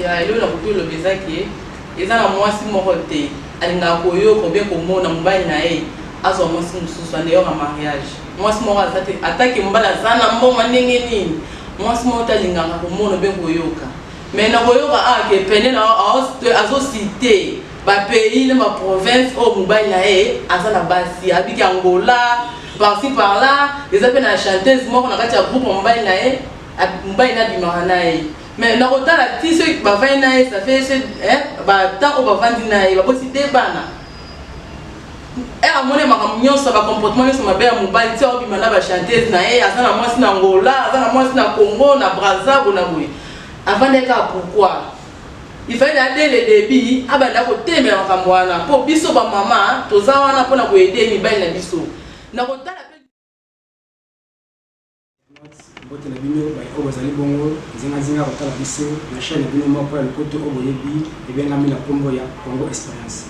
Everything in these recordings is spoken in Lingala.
Ya eloko nakoki oloba eza ke eza na mwasi moko te alingaka koyoka ou bien komona mobali na ye azwa mwasi mosusu en dehors ya mariage. Mwasi moko aza te, ata ke mobali aza na mbongo ndenge nini, mwasi moko te alingaka komona ou bien koyoka. Mais na koyoka awa ke pene na azo cite ba pays na ba province oyo mobali na ye aza na basi, abiki Angola par ci par là, eza pe na chanteuse moko na kati ya groupe ya mobali na ye, mobali na abimaka na ye. Mais na kotala ti soki bavandi na ye, ça fait ba temps oyo bavandi na ye, baboti deux bana. Ere amoni makambo nyonso, ba comportement nyonso mabe ya mobali, ti aobima na ba chanteuse na ye, aza na mwasi na Angola, aza na mwasi na Congo, na Brazza, bona boye. Avandaki kaka pourquoi? Il fallait na dès le début abanda kotelemela makambo wana, po biso ba mama toza wana mpona koaider mibali na biso. Na kotala pe Mbote na bino baye oyo bozali bongo nzinganzinga kotala biso na chaîne na bino moko ya lopoto oyo boyebi ebengami na nkombo ya Congo Experience.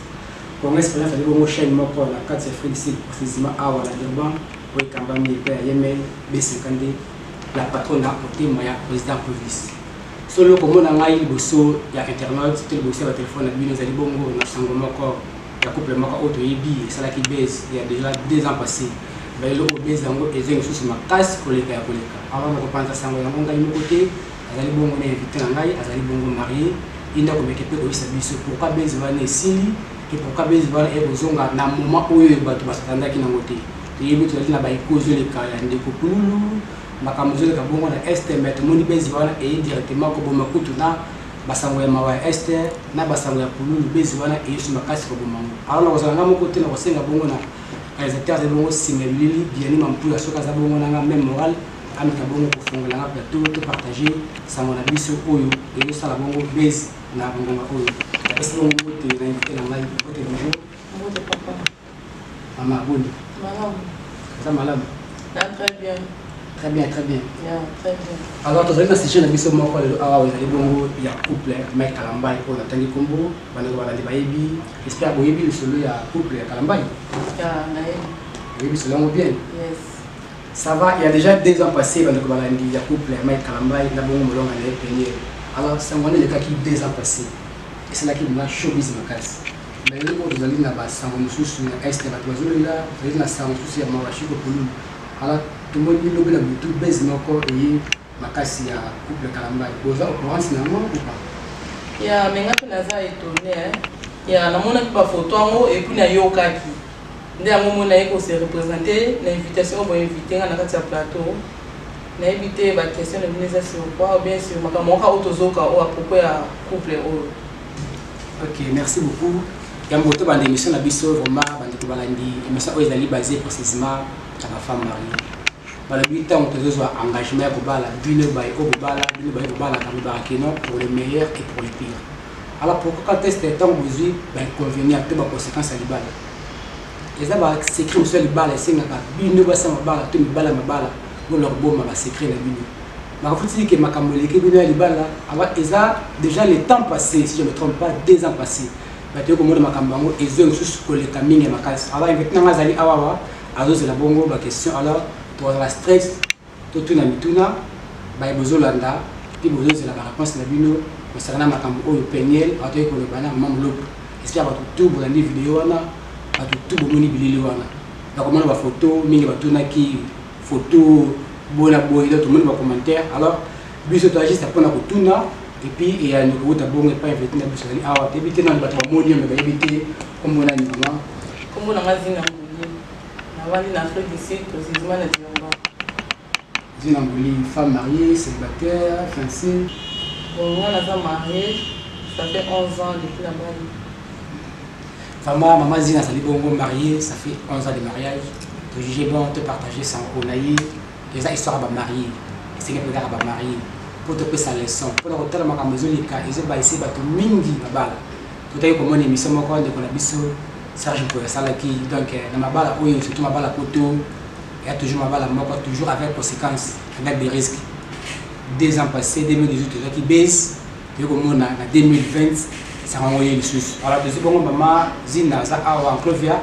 Congo Experience ezali bongo chaîne moko na kati ya Afrique du Sud, précisément awa na Durban, oyo ekambami epai ya Yemel B52, la patronne na motema ya président Clovis. Solo komona ngai liboso ya internet to liboso ya batelefone na bino ezali bongo na sango moko ya couple moko oyo toyebi esalaki buzz ya déjà 2 ans passé. Balelo oyo buzz yango ezongi lisusu makasi koleka ya koleka. Alors nakopanza sango yango ngai moko te, azali bongo na invité na ngai, azali bongo marié. Ye nde akomeka mpe koyebisa biso pourquoi buzz wana esili et pourquoi buzz wana ekozonga na moment oyo bato basatandaki nango te. Toyebi tozali na baeko ezoleka ya ndeko Pululu, makambo ezoleka bongo na Est, mais tomoni buzz wana eye directement koboma kutu na basango ya mawa ya Est na basango ya Pululu. Buzz wana eyesu makasi koboma yango. Alors nakozala nga moko te, nakosenga bongo na réalisateur azali bongo nsima ya bilili, Biani Mampuya, soki aza bongo nanga même moral, ameka bongo kofongola nga plateau to partager sango na biso oyo ezosala bongo buzz na ngonga oyo. Napesi bongo mbote na invité na ngai. Mbote, bonjour. Mbote papa. Mama, boni? Malamu. Oza malamu? Ah, très bien. Très bien, très bien. Yeah, très bien. Alors tozali na sujet na biso moko lelo awa, ezali bongo ya couple Mike Kalambai oyo natangi nkombo. Bandeko balandi bayebi, j'espère boyebi lisolo ya couple ya Kalambai. Yeah, nayebi. Boyebi lisolo yango bien? Yes. Ça va, il y a déjà 2 ans passé, bandeko balandi, ya couple ya Mike Kalambai na bongo molonga na ye Peniel. Alors sango wana elekaki 2 ans passé, esalaki mwa showbiz makasi. Mais lelo oyo tozali na basango mosusu ya Est, bato bazolela, tozali na sango mosusu ya mawa Chiko Pululu. Alors tomoni lobi na butu buzz moko eye makasi ya couple Kalambai. Boza au courant na yango ou pas? Ya, mais nga mpe naza étonné, hein. Ya, namonaki bafoto yango et puis nayokaki nde yango moi naye kose représenter na invitation oyo boinvite nga na kati ya plateau. Nayebi te baquestion na bino eza sur quoi ou bien sur makambo moko oyo tozoka oyo à propos ya couple oyo. Ok, merci beaucoup. Yambo tobanda émission na biso, vraiment bandeko balandi, émission oyo ezali basé précisément na bafemme mariée. Balobi ntango tozozwa engagement ya kobala, bino baye oyo bobala, bino baye bobalaka, bolobaka ke non, pour le meilleur et pour le pire. Alors pourquoi quand est-ce ntango bozwi bainconvénient to baconséquence ya libala, eza basecret mosusu ya libala esengaka bino basi ya mabala to mibala ya mabala bolaka koboma basecret na bino? Bakafutili ke makambo eleki bino ya libala awa eza déjà le temps passé, si je me trompe pas, 2 ans passé, bato komona makambo yango ezongi lisusu koleka mingi ya makasi. Alors invité nanga azali awawa, azozela bongo baquestion. Alors tokozala stress, totuna mituna baye bozolanda mpe bozozela baréponse na bino kosala na makambo oyo Peniel atoki koloba na mama Molopo. J'espère bato tu bolandi video wana, bato tu bomoni bilili wana, bakomona bafoto mingi, batunaki photo bona boye. Donc tomoni bacommentaire. Alors biso toza juste mpona kotuna et puis eyani kowuta bongo epai invité na biso azali awa. Toyebi te nani, bato bamoni yo me bayebi te kombo nani, mama? Kombo na nga Zina Nguli, navandi na Afrique du Sud, précisément na Durban. Zina Nguli, femme mariée, célibataire, fiancée? Bon, nga naza marié, ça fait 11 ans depuis na bali. Vraiment, mama Zina azali bongo mariée, ça fait 11 ans de mariage. Tojuge bon to partager sango na ye. Eza histoire ya bamarié, esengi mpe kaka bamarié mpo topesa leçon mpona kotala makambo ezoleka, ezobayise bato mingi mabala. Totaki komona émission moko ndeko na biso Serge Mpoyo asalaki. Donc na mabala oyo, surtout mabala poto, ya toujours mabala moko toujours avec conséquence, avec des risques. 2 ans passé, 2018 tozwaki buzz, toyei komona na 2020 sango yango ye lisusu. Alors tozwi bongo mama Zina aza awa, Enclovia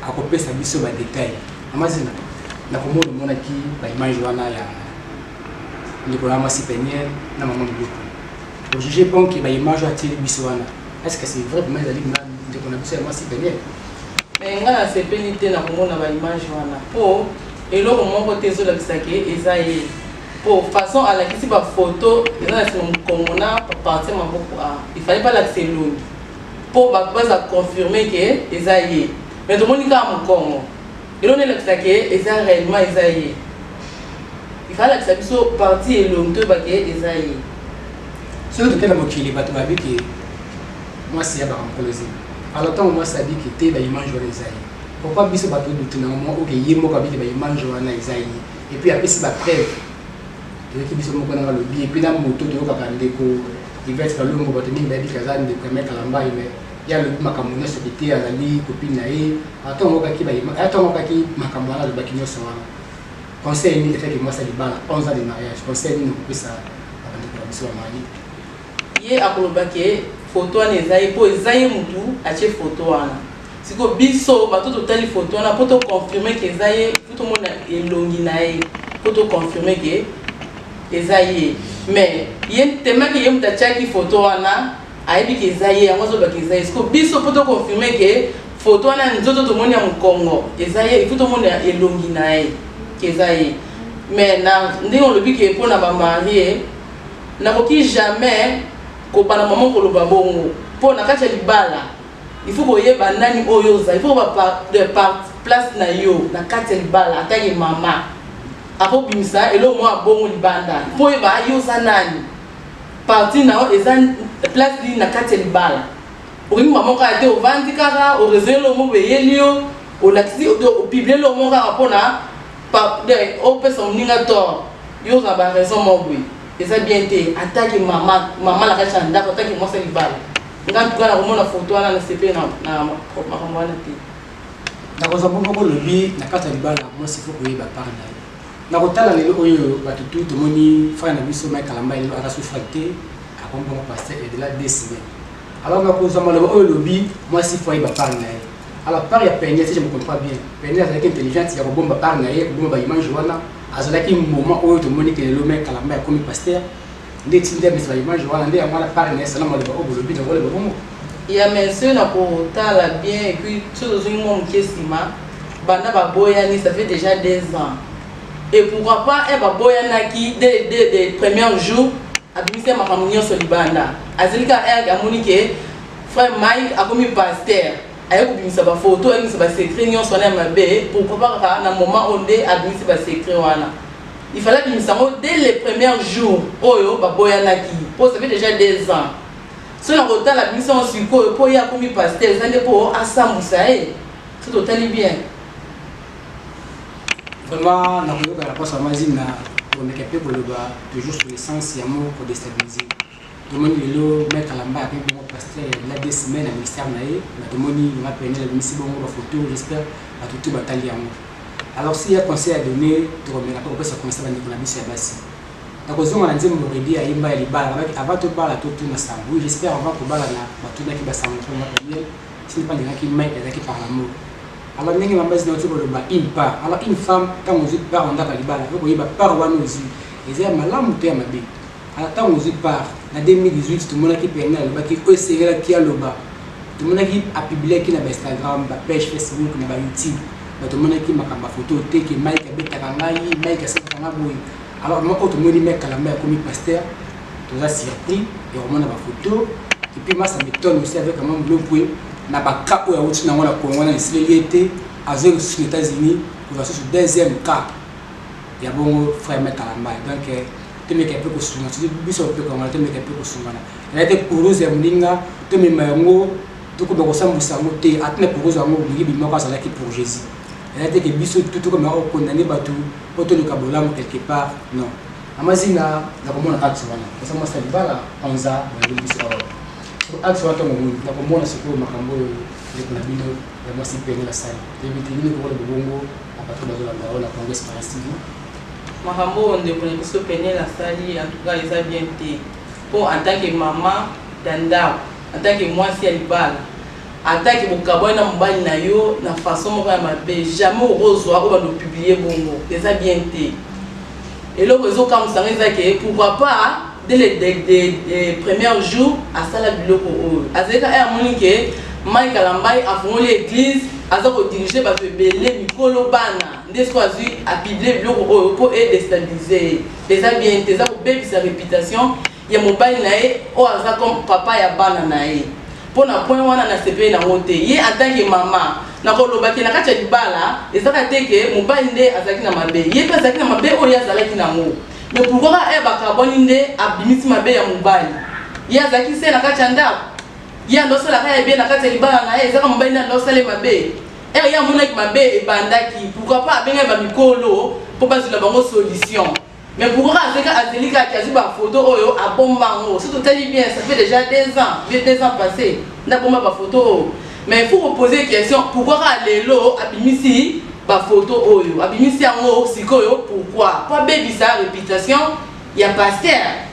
akopesa biso badetail. Mama Zina, nakomona omonaki baimage wana ya ndeko na mwasi Peniel na mama Moluku. Ojuge bon ke baimage oyo atieli biso wana, est ce que c'est vrai vraiment ezali ndeko na biso ya mwasi Peniel? Mais ngai nasepeli te na komona baimage wana, mpo eloko moko te ezolakisa ke eza ye, mpo façon alakisi bafoto eza na nsima mokongo na partie maboko. A il fallait balakisa elongi mpo bato baza confirme ke eza ye, mais tomoni kaka mokongo. Eloko nde elakisa ke eza réellement eza ye? Il fallait alakisa biso partie elongi, toyeba ke eza ye. Soki tokenda mokili, bato babiki mwasi yabaka mokolo ezeli. Alors ntango mwasi abiki te baimage wana eza ye, pourquoi biso bato odutu nango moko oke ye moko abiki baimage wana eza ye, et puis apesi bapreuve? Toyoki biso moko nanga lobi, et puis na moto toyokaka ndeko Ivete Kalombo, bato mingi bayebiki aza ndeko ya Mike Kalambayi, mais ye alobi makambo nyonso ke te, azali copine na ye. Atango okaki makambo wana, alobaki nyonso wana. Conseil nini efeki mwasi ya libala, 11 ans de mariage, conseil nini okopesa bandeko na biso bamariés? Ye akoloba ke foto wana eza ye mpo eza ye mutu atie foto wana. Sikoyo biso bato totali foto wana, mpo toconfirme ke eza ye, po tomona elongi na ye mpo toconfirme ke eza ye. Mais ye temaki ye moto atiaki foto wana, ayebi ke eza ye, yango azolobaka eza ye. Sikoyo biso, mpo toconfirme ke foto wana, nzoto tomoni ya mokongo eza ye, il faut tomona elongi na ye ke eza ye. Mais na ndenge olobi ke mpona bamariés, nakoki jamais kobanda mama koloba bongo, mpo na kati ya libala il faut koyeba nani oyo oza, il faut koyeba place na yo na kati ya libala. Atake mama akobimisa eloko moko ya bongo libanda, mpo oyeba yo oza nani, partie na yo eza place nini na kati ya libala. Okoki mama kaka te, ovandi kaka, oraisonne eloko moko eyeli yo, olakisi, opublie eloko moko kaka mpona opesa moninga tort, yo ozala baraison moko boye, eza bien te. Atake mama, mama na kati ya ndako, atake mwasi ya libala, nga ntuka na komona foto wana, nasepeli na makambo wana te. Nakozwa moko olobi na kati ya libala, mwasi faut koyeba part na ye. Na kotala lelo oyo, bato tu tomoni frère na biso Mike Kalamba lelo aza souffre te, akomi bongo pasteur au-delà 2 semaines. Alors nakozwa maloba oyo olobi, mwasi faut ayeba part na ye. Alors part ya Peniel, si je me comprends bien, Peniel azalaki intelligente ya kobomba part na ye, kobomba baimage wana. Azalaki moment oyo tomoni ke lelo Mike Kalamba akomi pasteur, nde etindi amesa baimage wana, nde yango wana part na ye. Sala maloba oyo bolobi, nakoloba bongo. Ya mais na kotala bien, et puis soki tozongi mwa moke nsima, banda baboyani, ça fait déjà 2 ans, et pourquoi pas e baboyanaki dès premier jour abimisi makambo nyonso libanda? Azali kaka ere amoni ke frère Mike akomi pasteur, aye kobimisa bafoto, ayebimisa basecret nyonso wana ya mabe. Pourquoi pas kaka na moment oyo nde abimisi basecret wana? Il fallait abimisa yango dès les premiers jours oyo baboyanaki, mpo ça fait déjà 2 ans. So na kotala, abimisi yango sikoyo mpo ye akomi pasteur, eza nde mpo asambwisa ye, so totali bien. Vraiment, nakoyoka réponse ya Mazina, komeka mpe koloba toujours sur l'essence ya mot kodéstabiliser. Tomoni lelo Mike Kalamba akomi bongo pasteur ya 2 semaines na ministère na ye, na tomoni mama Peniel abimisi bongo bafoto. J'espère bato tu batali yango. Alors s'il y a conseil à donner, tokomeka mpe kopesa conseil bandeko na biso ya basi. Nakozonga na nzembo Redi ayemba ya libala, alobaki avant tobala totuna sango. Oui, j'espère avant kobalana batunaki basango na mama Peniel, sini mpe alingaki Mike, azalaki par l'amour. Alors ndenge mama Zina oti koloba une part, alors une femme, ntango ozwi part na ndako ya libala, faut koyeba part wana ozwi eza ya malamu to ya mabe. Alors ntango ozwi part na 2018, tomonaki Peniel alobaki oyo esengelaki aloba, tomonaki apubliaki na bainstagram, bapage Facebook, na bayoutube, bato omonaki makambo ya foto te ke Mike abetaka ngai, Mike asalaka nga boye. Alors moko tomoni Mike Kalamba akomi pasteur, toza surpris ya komona bafoto. Et puis moi, ça m'étonne aussi avec mama Mulopwe na baka oyo awuti nango na Congo wana, esileli ye te, azwi lisusu na États-Unis, kozwa susu deuxième cas ya bongo frère Mike Kalamba. Donc tomeka mpe kosunga biso mpe kongola, tomeka mpe kosungana. Eza te kuruze ya moninga tomema yango, tokoba kosambwisa yango te. Ata na kuruze yango, moyibi moko azalaki pour Jésus. Eza te ke biso tu tokomeka kokondane bato mpo toluka bolamu quelque part, non. Mama Zina, nakomona acte wana, oza mwasi ya libala, 11 bayeli biso awa acte wana. Ntongo omoni, nakomona sikoyo makambo oyo ndeko na bino ya mwasi pene nasali, toyebi te nini kokola bobongo na bato bazolanda oyo na Congo Espérance TV. Makambo oyo ndeko na biso Peniel asali, en tout cas eza bien te, mpo en tant que mama ya ndako, en tant que mwasi ya libala, atake bokabwani na mobali na yo na façon moko ya mabe, jamais okozwa oyo bando publie bongo, eza bien te. Eloko ezokamwisa ngo eza ke pourquoi pas. Dès le premier jour asala biloko oyo, azali kaka amoni ke Mike Kalambay afungoli église, aza kodiriger bato ebele, mikolo, bana, nde soki azwi apublier biloko oyo mpo edéstabiliser ye. Eza bien te, eza kobebisa réputation ya mobali na ye oyo aza comme papa ya bana na ye. Mpo na point wana, nasepeli nango te. Ye en tant que mama, nakolobaki na kati ya libala, ezaka te ke mobali nde azalaki na mabe, ye mpe azalaki na mabe oyo ye azalaki nango. Mais pourquoi kaka e bakabwani nde abimisi mabe ya mobali? Ye azalaki se na kati ya ndako, ye ando asalaka ya bien na kati ya libala na ye. Ezaka mobali nde ando asala mabe. Ere ye amonaki mabe ebandaki, pourquoi pas abengaki bamikolo mpo bazwela bango solution? Mais pourquoi azeka azeli kaka azwi bafoto oyo, abomba yango? Soki totali bien, ça fait déjà 2 ans, bien 2 ans passé nde abomba bafoto oyo. Mais il faut reposer question: pourquoi kaka lelo abimisi bafoto oyo? Abimisi yango sikoyo pourquoi? Po abebisa réputation ya pasteur,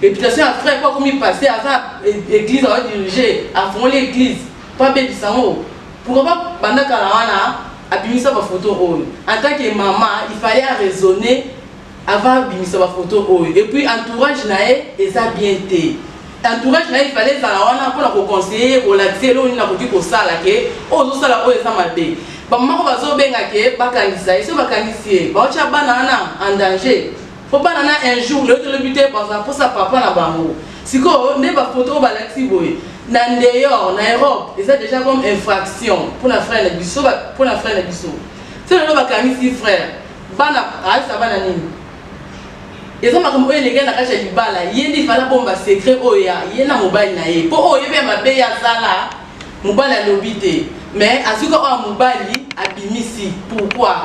réputation ya frère, po akomi pasteur, aza église, aodiriger, afongoli église, po abebisa yango. Pourquoi pas banda kala wana abimisa bafoto oyo? En tant que mama, il fallait araisonner avant abimisa bafoto oyo. Et puis entourage na ye eza bien te. Entourage na ye, il fallait ezala wana mpona koconseiller ye, kolakisa eloko nini akoki kosala ke oyo ozosala oyo eza mabe. Bamama bazobenga ke bakangisa ye. Soki bakangisi ye, baotya bana wana en danger, po bana na un jour, lelo tolobi te, bazala mposa papa na bango. Sikoyo nde bafoto oyo balakisi boye na dehors, na Europe, eza déjà comme infraction mpona frère na biso. Mpona frère na biso, so lelo bakangisi frère, bana ayebisa bana nini? Eza makambo oyo eleki na kati ya libala. Ye nde ifala bomba secret oyo ya ye na mobali na ye, mpo oyo yebi ya mabe ye asala, mobali alobi te, mais azwika oyo ya mobali abimisi. Pourquoi?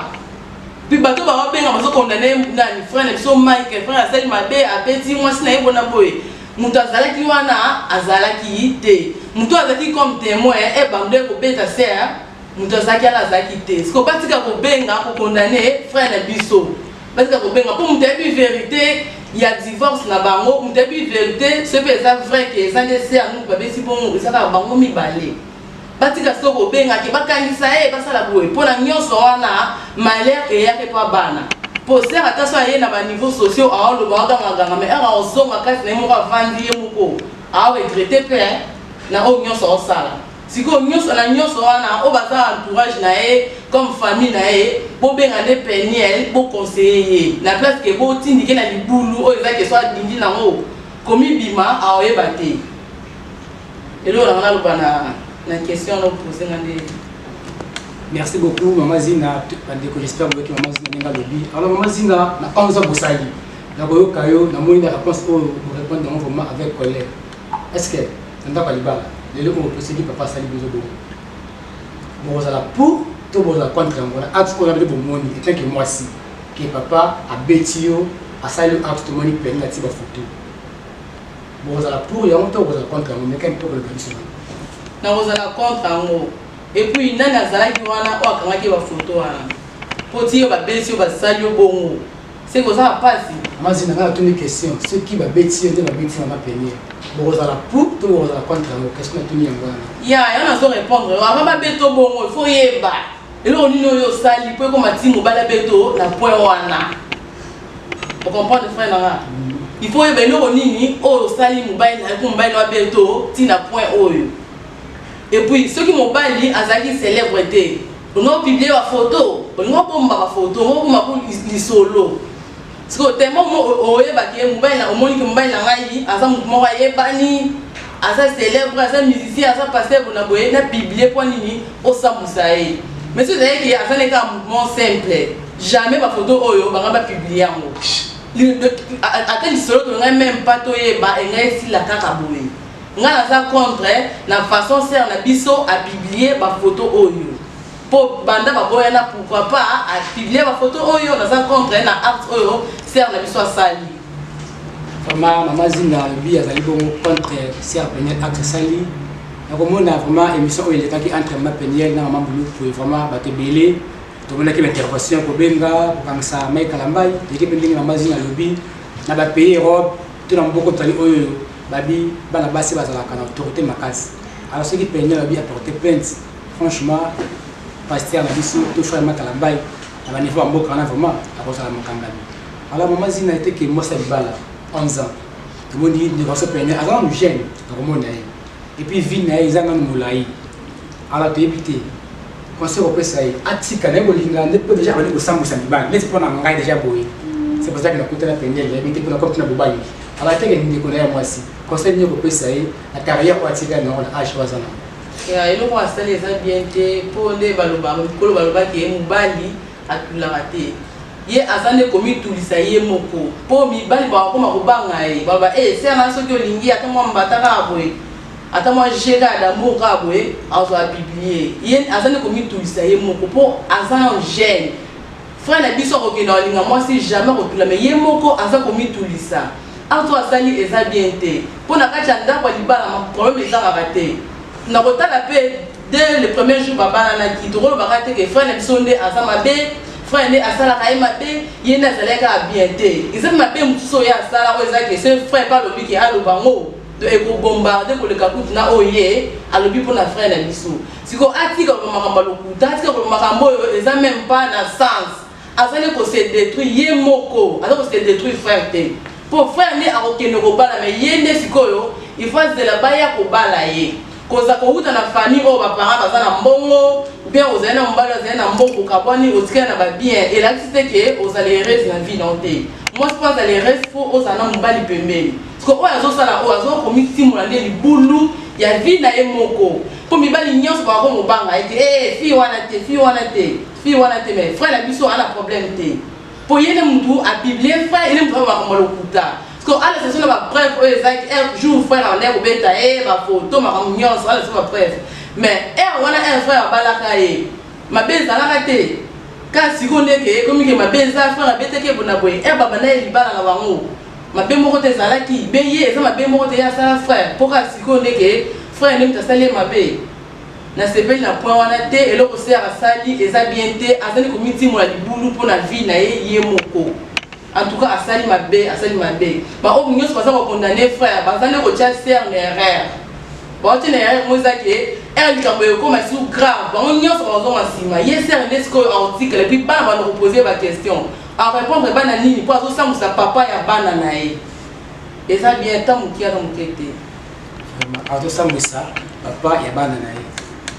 Puis bato bababenga, bazocondamner nani? Frère na biso Mike. Frère asali mabe, abeti mwasi na ye bona boye. Moto azalaki wana azalaki te, moto azalaki comme témoin e bando ekobeta sœur, moto azalaki wana azalaki te. Siko batika kobenga kocondamner frère na biso, batika kobenga, mpo moto ayebi vérité ya divorce na bango, moto ayebi vérité. Soki mpe eza vrai ke eza nde sœur nuku babeti bongo, eza kaka bango mibale. Batika siko kobengaki bakangisa ye, basala boye. Mpona nyonso wana, malheur eyaki mpo bana, po sœur ata so aye na baniveau sociaux, aoloba, agangaganga, mais ere aozonga kasi na ye moko, avandi ye moko, aoregretter mpe na oyo nyonso aosala. Sikoyo nyonso na nyonso wana, oyo baza entourage na ye comme famille na ye, bobenga nde Peniel, boconseiller ye na place ke botindike na libulu oyo eza ke so adindi nango komibima, aoyeba te. Eloko nanga naloba na question wana opose nga nde. Merci beaucoup, mama Zina. Bandeko, j'espère boyoki mama Zina ndenge alobi. Alors mama Zina, na 11 ans bosali, nakoyoka yo, namoni na réponse oyo borépondre yango vraiment avec colère. Est ce que na ndako ya libala lelo oyo, soki papa asali biso bongo, bokozala pour to bozala contre yango na acte oyo nabele bomoni en tant que mwasi, ke papa abeti yo, asali yo acte, tomoni peni ati bafoto, bokozala pour yango to bokozala contre yango? Meka mpe koloba biso. Nakozala contre yango. Et puis nani azalaki wana oyo akangaki bafoto wana? Mpo ti yo babeti yo, basali yo bongo, seke oza na mpasi. Mama Zina, ngai natuni question: soki babeti yo nde babeti mama Peniel, bokozala pour to bokozala contre yango? Question natuni yango wana. Ya yo nazo répondre. Avant babeta bongo, il faut yeba eloko nini oyo osali mpo ekoma ti mobali abeto na point wana. Ocomprendre, frère nanga? Il faut oyeba eloko nini oyo osali mobali na yo mpo mobali na abeto ti na point oyo. Et puis soki mobali azalaki célèbre te, olingi opublier bafoto, olingi obomba bafoto, olingi obomba mpo lisolo. Sikoyo tellement oyebaki ye mobali na, omoniki mobali na ngai aza motu moko ayebani, aza célèbre, aza musicien, aza pasteur, bona boye, na publier mpo nini? Osambusa ye. Mais soki ezalaki aza ne kaka mouvement simple, jamais bafoto oyo banga bapublier yango. Ata lisolo tolingai même pas toyeba, engai esila kaka boye. Ngai naza contre na façon sœur na biso apublier bafoto oyo, mpo banda baboyana, pourquoi pas apublier bafoto oyo? Naza contre na acte oyo sœur na biso asali. Vraiment, mama Zinga alobi azali bongo contre sœur Peniel, acte asali. Nakomona vraiment émission oyo elekaki entre mama Peniel na mama Buluku, vraiment bato ebele tomonaki baintervention kobenga kokangisa Mike Kalambay. Eleki mpe ndenge mama Zinga alobi, na bapays Europe to na mboka tozali oyo, babi bana basi bazalaka na autorité makasi. Alors soki Peniel alobi aporter plainte, franchement, pasteur na biso to frère Mike Kalambay, na baniveau ya mboka wana, vraiment akozala mokangami. Alors mama Zina, eteke mwasi ya libala, 11 ans. Tomoni ndeko aso pene aza nanu jeune, nakomona ye, et puis vie na ye eza nanu molai. Ala toyebi te conseil kopesa ye, atika naye kolinga nde, mpo déjà abandi kosambwisa mibali neti mpo na ngai déjà boye. C'est pour ça que nakutana pene, nayebi te mpona komi na bobangi. Ala teke ndeko na ye mwasi, conseil nini kopesa ye na carrière oyo atika nango na age oyo aza nango? Ya eloko asali eza bien te, mpo nde baloba mikolo balobaki ye mobali atulaka te. Ye aza nde komitulisa ye moko, mpo mibali bakokoma kobanga ye. Baloba e sœur na, soki olingi ata mwa mbata kaka boye, ata mwa jeu kaka d'amour kaka boye, azwa publier ye. Aza nde komitulisa ye moko, mpo aza nano jeune. Frère na biso akokende alinga mwasi, jamais akotula, mais ye moko aza komitulisa. Ato asali eza bien te, mpo na kati ya ndako ya libala problème ezangaka te. Na kotala mpe dès le premier jour babalanaki, tokolobaka te ke frère na biso nde aza mabe, frère nde asalaka ye mabe, ye nde azalaki kaka bien te. Eza mabe mosusu oyo asala oyo eza ke ce frère mpe alobi ke aloba ngo ekobombarder koleka kutu na oyo ye alobi mpona frère na biso. Sikoyo atika koloba makambo ya lokuta, atika koloba makambo oyo eza même pas na sens. Azali kose détruire ye moko, aza kose détruire frère te, mpo frère nde akokende kobala, mais ye nde sikoyo il faut azela baya kobala ye. Koza kowuta na famille oyo baparent baza na mbongo, bien ozali na mobali azali na mbongo, okabwani, otikali na babien, elakisi te ke ozala heureuse na vie na te. Mwasi mpo azala heureuse, fo ozala na mobali pembeni. Parce oyo azosala oyo azokomitimola nde libulu ya vie na ye moko, mpo mibali nyonso bako mobanga ete e fille wana te, fille wana te, fille wana te. Mais frère na biso ana problème te, mpo ye nde mutu apublier frère, ye nde mutu makambo lokuta. Parce que alasa so na bapreuve oyo ezalaki un jour frère abandaki kobeta ye bafoto, makambo nyonso, alasa so bapreuve. Mais heure wana un frère abalaka ye, mabe ezalaka te. Ka sikoyo ndeke ekomi ke mabe eza, frère abetaki ye bona boye. Heure babanda ye libala na bango, mabe moko te ezalaki be, ye eza mabe moko te ye asala frère, mpo kaka sikoyo ndeke frère nde moto asali ye mabe. Nasepeli na point wana te. Eloko sœur asali eza bien te, azali komitimola libulu mpo na vie na ye ye moko. En tout cas asali mabe, asali mabe. Baoyo nyonso baza kocondamner frère, baza nde kotia sœur na erreur. Baotia na erreur mo eza ke ere likambo ekoma su grave, bango nyonso bazonga nsima. Ye sœur nde sikoyo akotikala, et puis bana banda kopose baquestion, arépondre bana nini, mpo azosambwisa papa ya bana na ye. Eza bien ta moke, ata moke te. Azosambwisa papa ya bana na ye.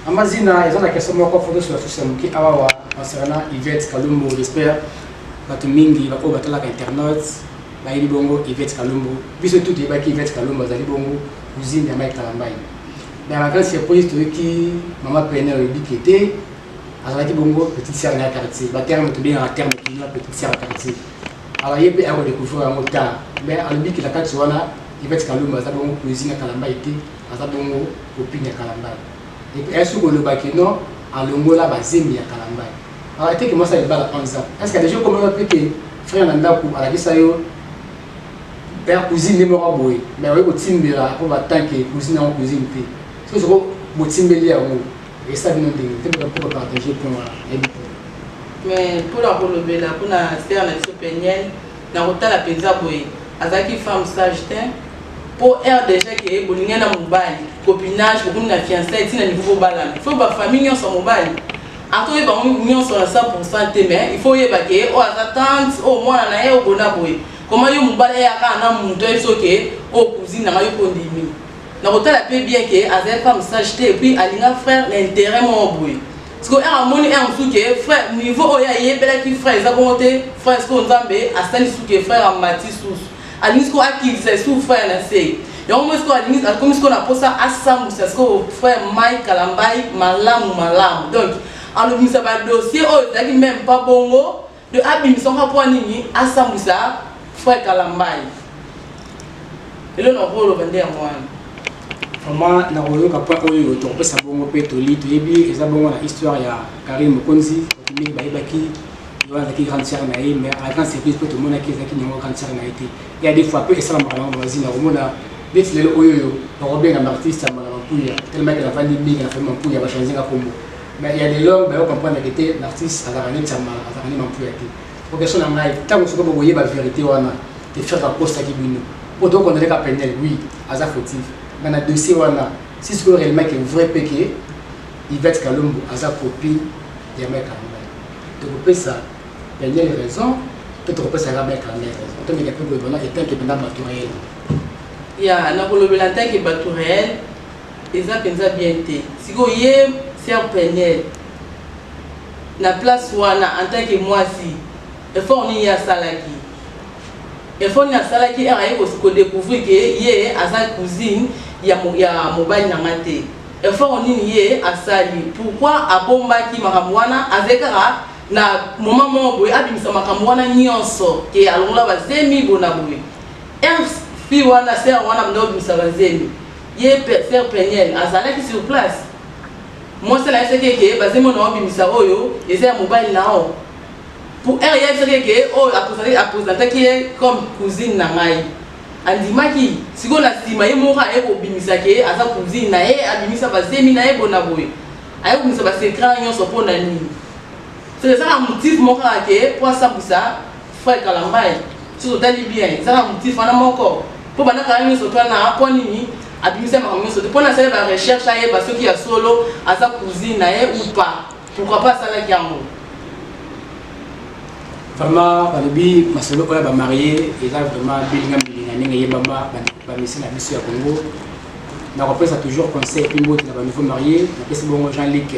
Mama Zina, eza na question moko fo tosola susi ya moke awawa concernant Yvette Kalumbu. J'espère bato mingi baoyo batalaka internet bayebi bongo Yvette Kalumbu. Biso tu toyebaki Yvette Kalumbu azali bongo cousine ya Mike Kalambai, mais à la grande surprise toyoki mama Pene alobi ke te, azalaki bongo petite sœur na ya quartier. Baterme tobengaka terme kinois, petite sœur ya quartier. Alors ye mpe akodécouvrir yango tard, mais alobi ke na kati wana Yvette Kalumbu aza bongo cousine ya Kalambai te, aza bongo copine ya Kalambai. Et puis ayasi kolobaki non, alongola bazembi ya Kalambai. Alors eteke mwasi ya libala 11 ans, est ce que déjà okomaka mpe ke frère na ndako alakisa yo père cousine nde moko boye, mais oye kotimbela mpo batanke cousine yango cousine te? Soki soko botimbeli yango, esa bino ndenge te mpo bapartage point wana, nayebi te. Mais mpona kolobela mpona sœur na biso Peniel, na kotala mpenza boye, azalaki femme sage te, mpo heure déjà ke bolingai na mobali, copinage, bokomi na fiançailles, ntina niveau bobalana, il faut bafamille nyonso ya mobali ata oyeba yango nyonso na 100 te, mais il faut oyeba ke oyo aza tante, oyo mwana na ye, oyo bona boye. Koma yo mobali eyaka na moto ayebi so ke oyo cousine nanga, yo mpo ndimi. Na kotala mpe bien ke azali femme sage te, et puis alinga frère na intérêt moko boye. Parce que heure amoni heure mosusu ke frère, niveau oyo ayebelaki frère eza bongo te. Frère sikoyo Nzambe asali susu ke frère amati susu, alingi sikoyo akitisa esusu frère na se yango moi. Sikoyo alingi, akomi sikoyo na mposa asambwisa sikoyo frère Mike Kalambai malamu malamu. Donc alobimisa badossier oyo ezalaki même pas bongo de abimisa ngo mpo nini asambwisa frère Kalambai. Elo na koloba nde yango wana. Vraiment, na koyoka point oyo tokopesa bongo mpe toli toyebi eza bongo na histoire ya Karine Mokonzi. Bato mingi bayebaki ye wana azalaki grande sœur na ye, mais à la grande surprise mpe tomonaki ezalaki nango grande sœur na ye te. Ya des fois mpe esalamaka nango bazina komona neti lelo oyo oyo bakobenga artiste ya Mbala Mampuya, tellement ke navandi mingi na famille Mampuya, bachange nga kombo. Mais ya lelo bayo comprendre ke te, l'artiste azalaka neti ya Mbala, azalaka nde Mampuya te. Po question na ngai, ntango soki bokoyeba vérité wana te, frère akosaki bino, po tokondane ka Penel, oui, aza fautif, mais na dossier wana, si sikoyo réellement ke vrai mpe ke Yvette Kalumbu aza copine ya Mike Kalambai, tokopesa Peniel raison to tokopesaka Mike Kalambai raison? Tomeka mpe koyebana etanke mpenza bato réel. Ya nakolobela en tant que bato réel, eza mpenza bien te. Sikoyo ye sœur Peniel na place wana, en tant que mwasi, effort nini ye asalaki? Effort nini asalaki ere aye kodécouvrir ke ye aza cousine ya mobali na nga te? Effort nini ye asali? Pourquoi abombaki makambo wana? Azali kaka na moment moko boye, abimisa makambo wana nyonso ke alongola bazemi bona boye. Ere fille wana, sœur wana, banda obimisa bazemi, ye sœur Peniel azalaki sur place. Mwasi na ye soki eke bazemi oyo na obimisa, oyo eza ya mobali na o pour ere ye soki eke oyo apresentaki ye comme cousine na ngai, andimaki. Sikoyo na nsima ye moko aye kobimisa ke aza cousine na ye, abimisa bazemi na ye bona boye, aye kobimisa basecret nyonso mpo na nini? Soki ezaka motif moko kaka ke po asambwisa frère Kalambai, soki otali bien, ezaka motif wana moko mpo bandaka nyonso to wana. Mpo nini abimisa makambo nyonso te? Mpo na asali barecherche, ayeba soki ya solo aza cousine na ye ou pas. Pourquoi pas asalaki yango? Vraiment, balobi masolo oyo ya bamarie eza vraiment bilinga mbilinga ndenge eyebama bamisi na biso ya Congo. Nakopesa toujours conseil epi mbote na banouveau marié. Napesi bongo Jean Luc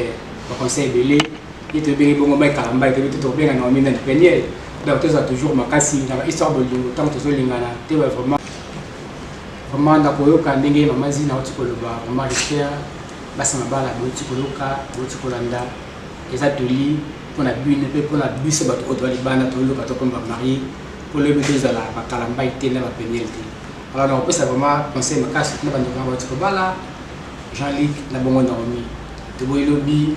baconseil ebele. Ye toyebengi bongo Mike Kalambai, toyebi te tokobenga Naomi nani, Peniel. Donc tozala toujours makasi na bahistoire bolingo ntango tozolingana te. Vraiment, vraiment, nakoyoka ndenge mama Zina auti koloba. Vraiment, j'espère basi mabala bouti koyoka, bouti kolanda. Eza toli mpona bino mpe mpona biso bato oyo toza libanda, toyoka, tokoma bamarie mpo loyebi tozala bakalambai te na bapeniel te. Alors nakopesa vraiment conseil makasi na bandeko na bauti kobala, Jean-Luc na bongo Naomi. Toboyi lobi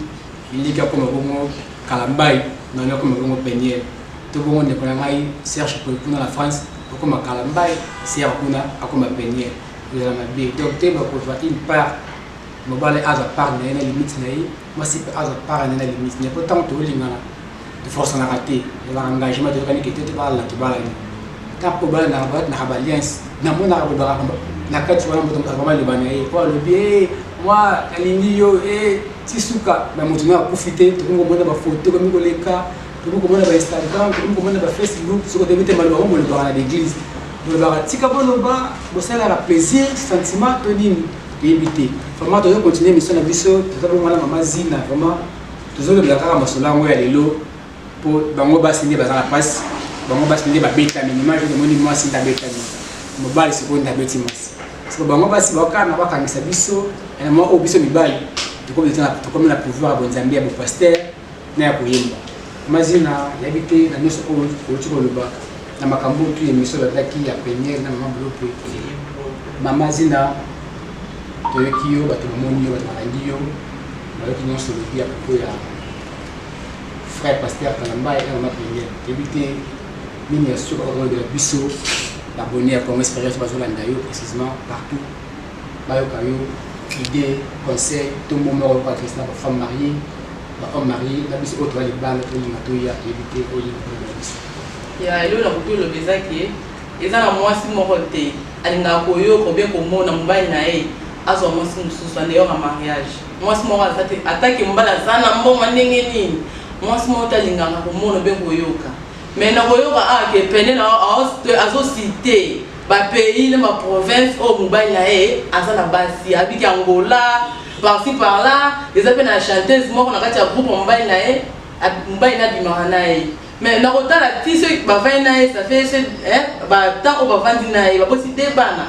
Liki akoma bongo Kalambai, Naomi akoma bongo Peniel, to bongo ndeko na ngai Serge kuna na France akoma Kalambai, Serge kuna akoma Peniel, ezala mabe. Donc te, bakozwa une part, mobali azwa part na ye na limite na ye, mwasi mpe azwa part na ye na limite na ye. Po ntango tolingana, toforsanaka te, ezalaka engagement. Toyokani ke te tobalana, tobalani. Ntango obalanaka, naka baalliance, namonaka bolobaka na kati wana, moto akoma liloba na ye po alobi: "Moi, nalingi yo ti suka." Na moto na akufi te, tokomi komona bafoto, tokomi koleka, tokomi komona baInstagram, tokomi komona baFacebook. Soki otoyebi te maloba ngo bolobaka na l'église, bolobaka, tika boloba, bosalaka plaisir, sentiment to nini, toyebi te. Vraiment, tozo continue mission na biso. Toza bongo na mama Zina. Vraiment, tozolobela kaka masolo yango ya lelo mpo bango basi nde baza na mpasi, bango basi nde babetami. Image tomoni, mwasi nde abetami mobali, sikoyo nde abeti mwasi. Siko bango basi bakana bakangisa biso na mwa oyo biso mibali tokomi na pouvoir ya bonzambe, ya bopasteur na ya koyemba. Mazina, yabi te na nyonso oyo outi koloba na makambo tu émission ebandaki ya première na mama Bulopwe. Mama Zina, toyoki yo, bato bamoni yo, bato balandi yo, bayoki nyonso olobi ya propos ya frère pasteur Kalambai ya mama Première. Toyebi te nini ya suka okolobela biso babone ya Congo Expérience bazolanda yo précisément partout, bayoka yo idée, conseil to mot moko koadresse na bafemme mariée, bahomme marié, na biso oyo toza libanda, tolinga toya. Toyebi te olinga kolobela biso. Ya eloko na koki oloba eza ke eza na mwasi moko te alingaka koyoka obien komona mobali na ye azwa mwasi mosusu en dehors ya mariage. Mwasi moko aza te, atake mobali aza na mbongo ndenge nini, mwasi moko te alingaka komona obien koyoka. Mais na koyoka awa ke pene na azocite bapays na baprovince oyo mobali na ye aza na basi, abiki Angola, par-ci par-là. Eza mpe na chanteuse moko na kati ya groupe mobali na ye, mobali na abimaka na ye. Mais na kotala ti soki bavandi na ye, ça fait batemps oyo bavandi na ye, baboti te bana.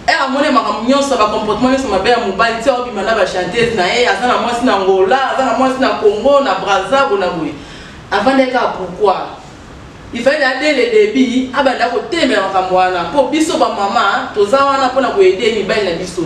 Ere amoni makambo nyonso, bacomportement nyonso mabe ya mobali, ti aobima na bachanteuse na ye, aza na mwasi na Angola, aza na mwasi na Congo, na Braza, bona boye, avandaki kaka. Pourquoi? Il fallait na dès le début abanda kotelemela makambo wana, mpo biso bamama toza wana mpona koaider mibali na biso.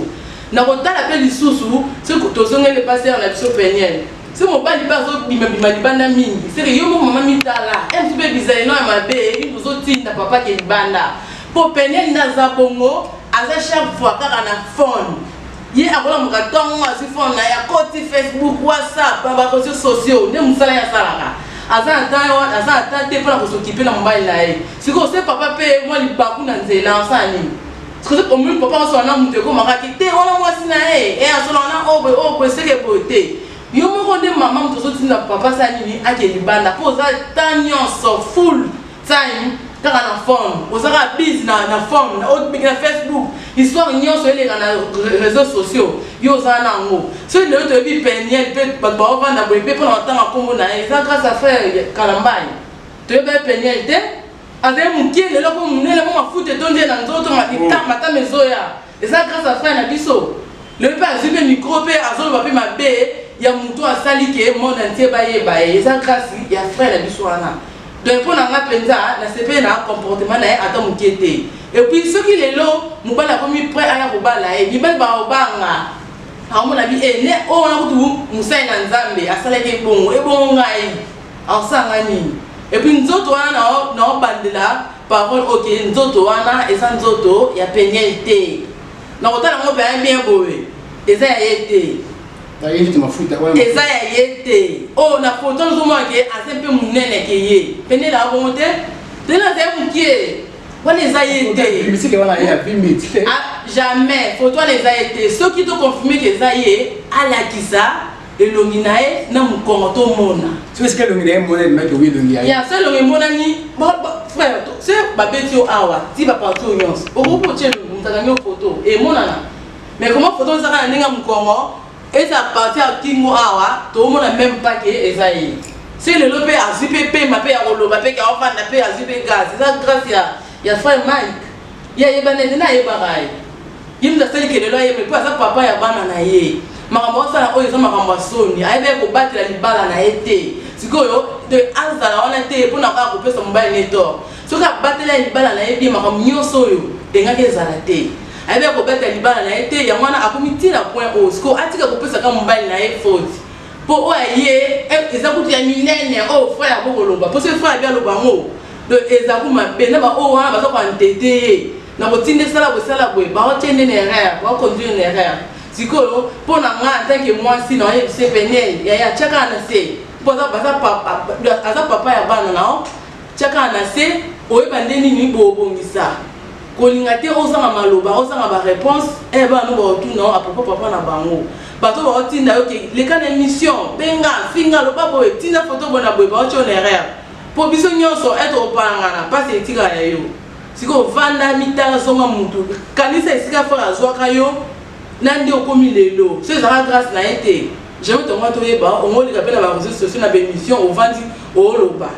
Na kotala mpe lisusu, soki tozongeli pasteur na biso Peniel, so mobali mpe azobimabima libanda mingi, seke yo moko mama mitala mosu mpe bizalelo ya mabe ozotinda papa ke libanda. Mpo Peniel nde aza bongo, aza chaque fois kaka na phone. Ye akolamuka ntongo, azwi phone na ye, akoti Facebook, WhatsApp, baréseaux sociaux, nde mosala ye asalaka. Aza na temps, aza na temps te mpona kos'occuper na mobali na ye. Sikoyo se papa mpe mwa libaku na nzela, asala nini? Sikoyo omoni papa osola na moto, ekomakaki te wana mwasi na ye e asola wana oyo boye, oyo boye, seke boye te. Yo moko nde mama moto ozotinda papa asala nini? Ake libanda, mpo oza temps nyonso full time. Kaka na phone, oza kaka busy na phone, obiki na Facebook, histoire nyonso eleka na réseaux sociaux, yo oza na yango. Soki lelo toyebi Peniel mpe bato baovanda boye mpe mpona kotanga nkombo na ye, eza grâce à frère Kalambai. Toyebi ye Peniel te, azali mokie, lelo ko monene, mo mafuta etondi ye na nzoto, matama ezoya, eza grâce à frère na biso. Lelo mpe azwi mpe micro mpe azoloba mpe mabe ya motu asali ke monde entier bayeba ye, eza grâce ya frère na biso wana. Donc mpo na nga mpenza, nasepeli na comportement na ye ata mokie te. Et puis soki lelo mobali akomi prêt aya kobala ye, mibali bakobanga, akomona bi e ne oyo wana kutu mosali na Nzambe asalaki ebongo, ebongo ngai akosala nini? Et puis nzoto wana, naobandela parole, ok, nzoto wana eza nzoto ya Peniel te. Na kotala yango mpenza bien boye, eza ya ye te. Eza ya ye te. Oyo na foto ozomona ke aza mpe monene ke ye, Peniel abongo te. Peniel azali mokie, wana eza ye te. Jamais foto wana eza ye te. Soki toconfirme ke eza ye, alakisa elongi na ye na mokongo, tomona. Ya so elongi emonani, frère, se babeti yo awa ti baparti oyo nyonso, okoki kotia elongi, moto akangi yo foto emonana. Mais comment foto ezaka na ndenge ya mokongo, eza parti ya kingo awa, tomona même pas ke eza ye. Se lelo mpe azwi mpe pema mpe ya koloba mpe ke aofanda mpe azwi mpe gaz, eza grâce ya frère Mike. Ye ayeba nete nde ayebaka ye, ye moto asaliki lelo ayeba mpo aza papa ya bana na ye. Makambo asala oyo eza makambo ya soni. Ayebi kobatela libala na ye te. Sikoyo azala wana te mpona kaka kopesa mobali ne tort. Soki abatela libala na ye bien, makambo nyonso oyo engaki ezala te. Ayebi kobatela libala na ye te, yango wana akomi ntina point oyo. Sikoyo atika kopesaka mobali na ye faute, mpo oyo aye eza kutu ya minene. Oyo frère akokoloba, mpo soki frère abi aloba yango, donc eza ku mabe na baoyo wana baza koantete ye na kotinda esala kosala boye, baotie nde na erreur, baoconduire na erreur. Sikoyo mpo na nga en tant que mwasi, na oyebise Peniel, yaya, tiaka na se, mpo aza papa ya bana na o, tiaka na se, oyeba nde nini bobongisa. Kolinga te ozanga maloba, ozanga baréponse. E bana no baotuna à propos papa na bango, bato baotinda yo ke leka na émission, benga, finga, loba boye, tinda photo boye na boye, baotia na erreur. Mpo biso nyonso ete opalangana, mpasi etikala ya yo. Sikoyo ovanda, mitala, zonga mutu, kanisa esika frère azwaka yo na nde okomi lelo. So ezalaka grâce na ye te, jamais tongo toyeba ongoleka mpe na baréseaux sociaux, na baémission, ovandi ooloba.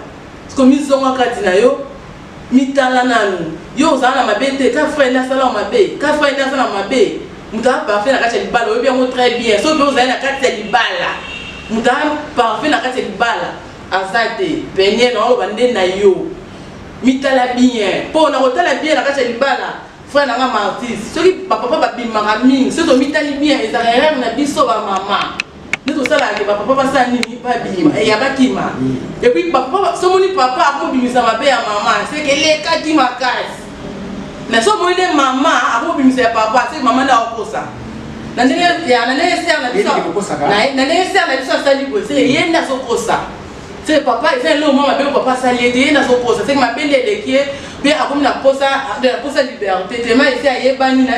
Siko mizonga kati na yo, mitala nanu, yo ozala na mabe te. Ka frère nde asala mabe, ka frère nde asala mabe. Moto aza parfait na kati ya libala, oyebi yango très bien. Soki mpe ozali na kati ya libala, moto aza parfait na kati ya libala aza te. Peniel, naoloba nde na yo, mitala bien, mpo na kotala bien na kati ya libala, frère nanga Martis, soki bapapa babimaka mingi, soki tomitali bien, ezalaka erreur na biso bamama nde tosalaka ke bapapa basala nini? Babima ya bakima. Et puis papa, somoni papa akobimisa mabe ya mama, seke elekaki makasi. Mais so omoni nde mama akobimisa ya papa, seke mama nde akokosa na ndenge ya na ndenge sœur na biso, na ndenge sœur na biso asali boye, seke ye nde azokosa. Seke papa eza eloko mwa mabe papa asali ye te, ye nde azokosa, seke mabe nde eleki ye mpe akomi na posa liberté. Tellement esi ayebani na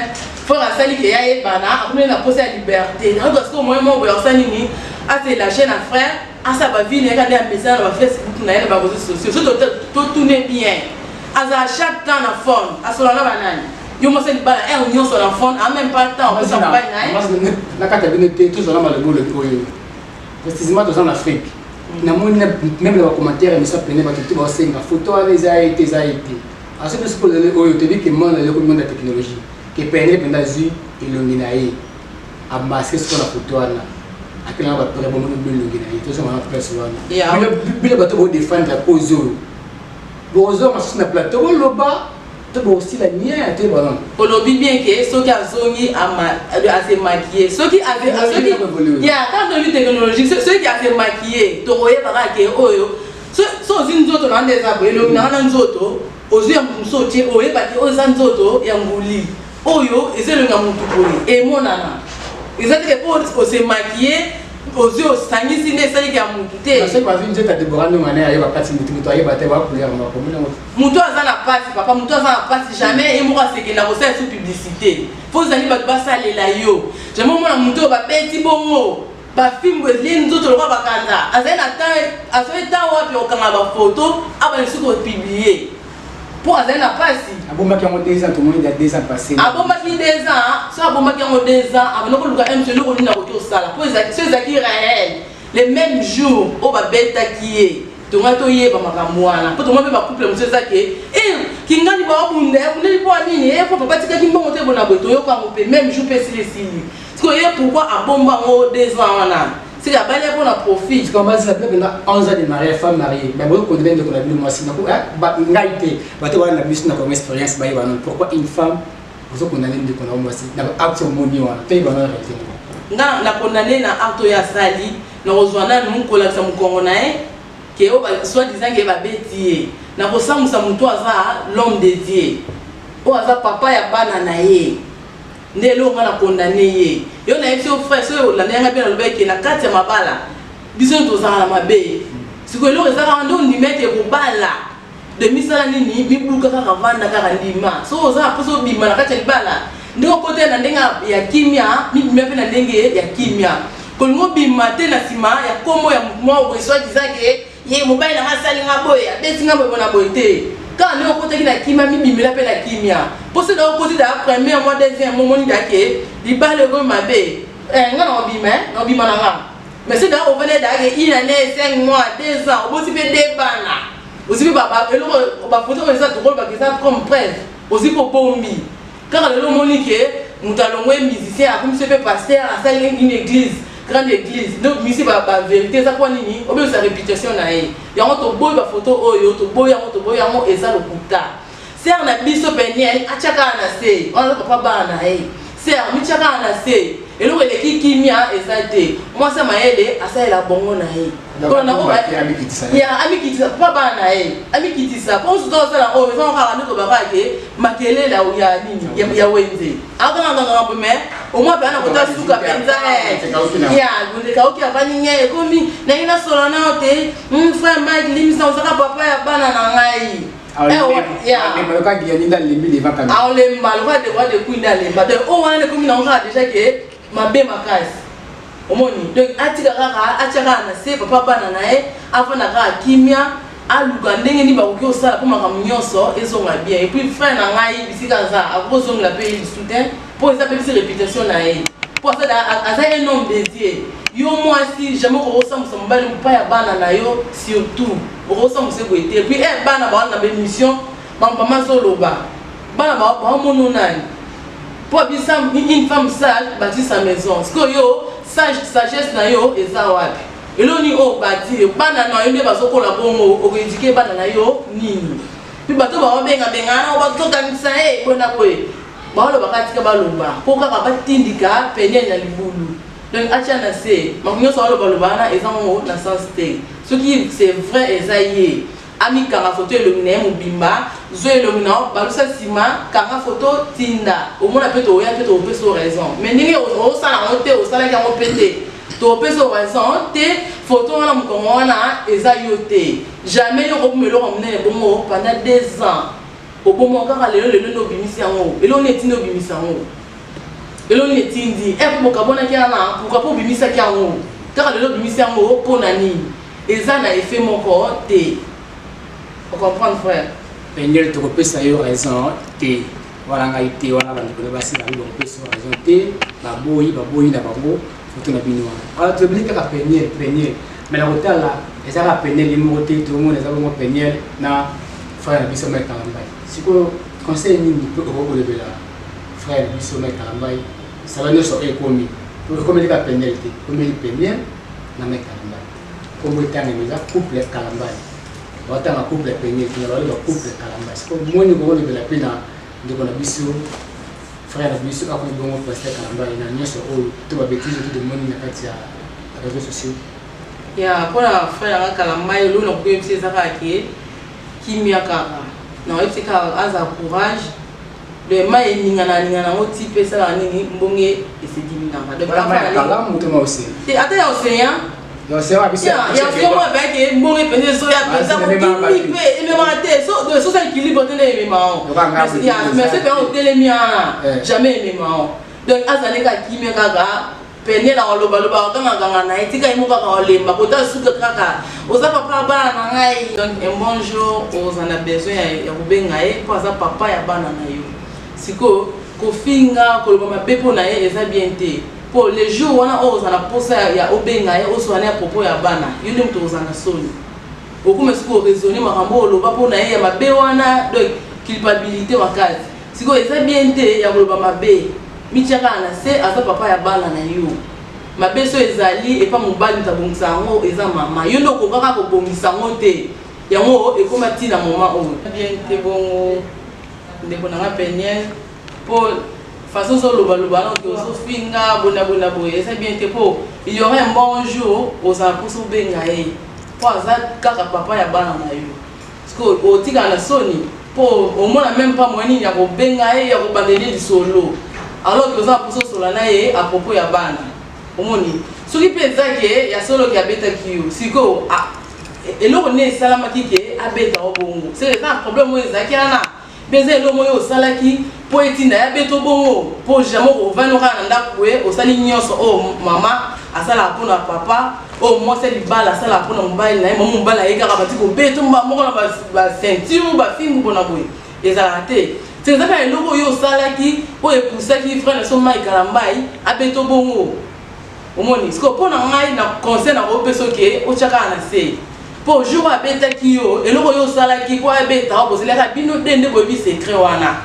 frère, asali ke ye ayebana, akomi na posa ya liberté. Nayoka sikoyo moyen moko boye akosala nini? Ase lâche na frère, asala bavie na ye kaka nde amesana na bafacebook na ye, na baréseaux sociaux. So totune bien, azala chaque temps na phone, asola na banani? Yo mwasi libala, heure nyonso na phone, a même pas temps opesa mobali na ye. Na kati ya bino te, tozala maloba olobi oyo. Précisément toza na Afrique, namoni même na bacommentaire ya miso pene, bato te baosenga photo wana eza ye te, eza ye te. Aso biso mpo oyo toyebi ke monde eloko, monde ya technologie, ke pene mpenza azwi elongi na ye, amasque siko na photo wana, akelanga bapere bomoni elongi na ye, tozonga na place wana. Bino bato bodefendre cause oyo, bozonga susu na plateau, boloba to bokosila nie toyeba nano. Olobi bien ke soki azongi ase maquille, soki ya quand olobi technologie, soki ase maquille, tokoyeba kaka ke oyo. So ozwi nzoto na nde eza boye, elongi nanga na nzoto ozwi ya motu mosusu otie, oyeba ke oyo eza nzoto ya nguli, oyo eza elongi ya motu boye, emonana. Eza teke mpo ose maquille, ozwi osangisi nde esaliki ya motu te. Soki bazwi nzoto ya Debora ndonga na ye, ayeba kati motu, moto ayeba te, bacouleur makomona. Moto aza na pasi, papa, moto aza na pasi, jamais ye moko asekenda kosala su publicité. Fo ozali bato basalela yo. Jamais omona moto oyo babeti bongo bafimbo elie nzoto lokola bakanza, azali na temps, azali temps wapi okanga bafoto abana soki opublie? Mpo azali na pasi. Abombaki yango 2 ans, tomoni ya 2 ans passé. Abombaki 2 ans. So abombaki yango 2 ans, abanda koluka mso eloko nini akoki kosala. Mpo so ezalaki réel, le même jour oyo babetaki ye, tongai toyeba makambo wana. Mpo tomoi mpe bacouple mosusu eza ke kingani baobunda, ebundeli mpo nini? E, mpo papa tikaki mbongo te. Bona boye, toyoka yango mpe même jour mpe esili, esili. Sikoyo ye, pourquoi abomba yango 2 ans wana? Sika abali ye mpona profit. Bazila bino mpenza 11 ans de mariage, femme mariée, mais bokondela ndeko na bino mwasi. Ngai te, bato wana na biso na Congo Expérience bayeba nano pourquoi une femme ozokondane ndeko na yo mwasi na baacte omoni wana. Toyeba nano réalité. Nga nakondane na acte oyo asali, nakozwa nanu kolakisa mokongo na ye ke oyo soi-disant ke babeti ye. Nakosambusa motu aza l'homme de Dieu, oyo aza papa ya bana na ye. Nde eloko nga nakondane ye. Yo nayebi so, frère, soki olanda yanga mpe nalobaki ke na kati ya mabala biso tozala na mabe. Sikoyo eloko eza kaka nde ondima ete kobala de misala nini, mibuka kaka, vanda kaka, ndima. Soki oza na mposa obima na kati ya libala, ndenge okotela na ndenge ya kimia, mibima mpe na ndenge ya kimia. Kolinga obima te na nsima ya nkombo ya motu moko boye, soi-disant ke ye mobali nanga asali nga boye, abeti nga boye, bona boye te. Kaka ndenge okotaki na kimia, mibimela mpe na kimia. Mpo soki okoti da premier mois, deuxième mois, omoni dake libala ekomi mabe, nga na obima, na obima na nga. Mais soki da ovandi dake une année, 5 mois, 2 ans, oboti mpe de bana, ozwi mpe eloko, bafoto oyo eza, tokolobaka eza comme preuve, ozwi mpe obombi. Kaka lelo omoni ke moto alongwe musicien, akomisi mpe pasteur, asali une église, grande église, donc misi bavérité eza mpo nini obebisa réputation na ye? Yango toboyi bafoto oyo, toboyi yango, toboyi yango, eza lokuta. Sœur na biso Peniel atya kaka na se wana, papa bana na ye. Sœur, mitya kaka na se, eloko eleki kimia eza te. Mwasi ya mayele asalela bongo na ye. Ya amikitisa, papa bana na ye, amikitisa. Mpo mosusu osala oyo eza kaka nde tobaka ke makelele ya nini, ya wenze, akangakanga mpe. Mais omwa mpe ana kota suka mpenza ya ndekaoki, avandi nye, ekomi nangi nasola nao te. Frère Mike, limisa, ozaka papa ya bana na ngai. Aolemba lokola dewa depuis nde alemba. Donc oyo wana ekomi nango kaka déjà ke mabe makasi, omoni. Donc atika kaka, atia kaka na se papa bana na ye, avanda kaka kimia, aluka ndenge nini bakoki kosala mpo makambo nyonso ezonga bien. Et puis frère na ngai, bisika aza, akoki kozongela mpe ye lisu te, mpo eza mpe bisi réputation na ye, mpo aza un homme de Dieu. Yo mwasi, jamais okokosambusa mobali mpa ya bana na yo, surtout okosambusa boye te. Et puis bana bawana na baémission, bamama azoloba, bana baomono nani? Mpo abisa une femme sage bâtit sa maison. Sikoyo yo, sage, sagesse na yo eza wapi? Eloni oyo bâtir bana na yo nde bazokola bongo, okoéduquer bana na yo nini? Mpe bato baobengabengana, bazokangisa ye boye na boye, baolobaka, tika baloba, mpo kaka batindika Peniel na libulu. Donc atia na se makambo nyonso alobaloba wana, eza ngo na sens te. Soki c'est vrai eza ye, amikanga foto elongi na ye mobimba. Zwa elongi na yo, balusa nsima, kanga foto, tinda, omona mpe toya mpe tokopesa yo raison. Mais ndenge osala yango te, osalaki yango mpe te, tokopesa yo raison te. Foto wana, mokongo wana eza yo te. Jamais yo koboma eloko ya monene bongo pendant 2 ans, oboma kaka lelo. Lelo nde obimisi yango? Eloko nini etindi obimisa yango? Eloko nini etindi po bokabonaki wana? Pourquoi mpo obimisaki yango kaka lelo? Obimisi yango mpo na nini? Eza na effet moko te, ocomprendre, frère? Peniel, tokopesa yo raison te wana. Ngai te wana, bandeko na basi babi bakopesa yo raison te. Baboyi, baboyi na bango foto na bino wana. Alors tobeli kaka Peniel, Peniel, mais na kotala eza kaka Peniel ye moko te. Tokomona eza bongo Peniel na frère na biso Mike Kalambai. Sikoyo conseil nini mpe okoki kolobela frère na biso Mike Kalambai? Sala nyonso oyo ekomi, ekomeli kaka Peniel te, ekomeli Peniel na Mike Kalambai. Kombo etangemi eza couple Kalambai, batanga couple Peniel te, baloba couple Kalambai. Sikoyo moni okolobela mpe na ndeko na biso, frère na biso akomi bongo pasteur Kalambai, na nyonso oyo to babêtises to tomoni na kati ya réseaux sociaux? Ya mpona frère yanga Kalambai, eloko na koyebisa eza kaka ke kimia kaka. Na oyebisi kaka aza courage. Le mai eningana aningana yango ti mpe esalaka nini, mbonge esediminaka. Kalamu to ma océan? Te, ata ya océan, ya océan mo abaki mbonge mpenza ezoya mpenza kokimi mpe ememaka te. Sosa équilibre te nde emema yango, mais se mpenza otelemi wana, jamais emema yango. Donc azali kaka kimia kaka. Peniel akolobaloba, akangakanga na ye, tika ye moko kaka olemba kota suka kaka oza papa ya bana na ngai. Donc un bon jour oza na besoin ya kobenga ye mpo aza papa ya bana na yo. Sikoyo kofinga, koloba mabe mpo na ye eza bien te, mpo le jour wana oyo oza na posa ya obenga ye, osola na ya propos ya bana, yo nde moto oza na soni. Okoma sikoyo raisonner makambo oyo oloba mpo na ye ya mabe wana, donc culpabilité makasi. Sikoyo eza bien te ya koloba mabe. Mitia kaka na se, aza papa ya bana na yo. Mabe so ezali epa mobali, moto abongisa yango eza mama. Yo nde okokaka kobongisa yango te, yango ekóma ntina moma oyo bien te. Bongo ndeko na nga Peniel, mpo façon ozolobaloba na oke, ozofinga bonabona boye, eza bien te, mpo il y aura un bon jour ozala mposa obenga ye, mpo aza kaka papa ya bana na yo. Parce que otikala na soni, mpo omona même pas moyen nini ya kobenga ye, ya kobandeli lisolo, alors que oza na mposa osola na ye à propos ya bana. Omoni, soki mpe eza ke ya solo ke abetaki yo, sikoyo eloko nini esalamaki ke abeta yo bongo? C'est eza na problème oyo ezalaki wana mpe eza eloko oyo osalaki mpo etinda ya beto bongo, mpo jamais ovandi kaka na ndako boye, osali nyonso oyo mama asalaka mpona papa, oyo mwasi ya libala asalaka mpona mobali na ye. Mama, mobali aye kaka, bati kobeto moko na baceinture, bafimbu mpona boye, ezalaka te. Se eza mpe eloko oyo osalaki oyo epusaki frère na so Mike Kalambai abeto bongo. Omoni, sikoyo mpo na ngai, na conseil na kopesa, oke otya kaka na se, mpo jour oyo abetaki yo, eloko oyo osalaki mpo abeta o, bozelaka bino de nde boyebi secret wana.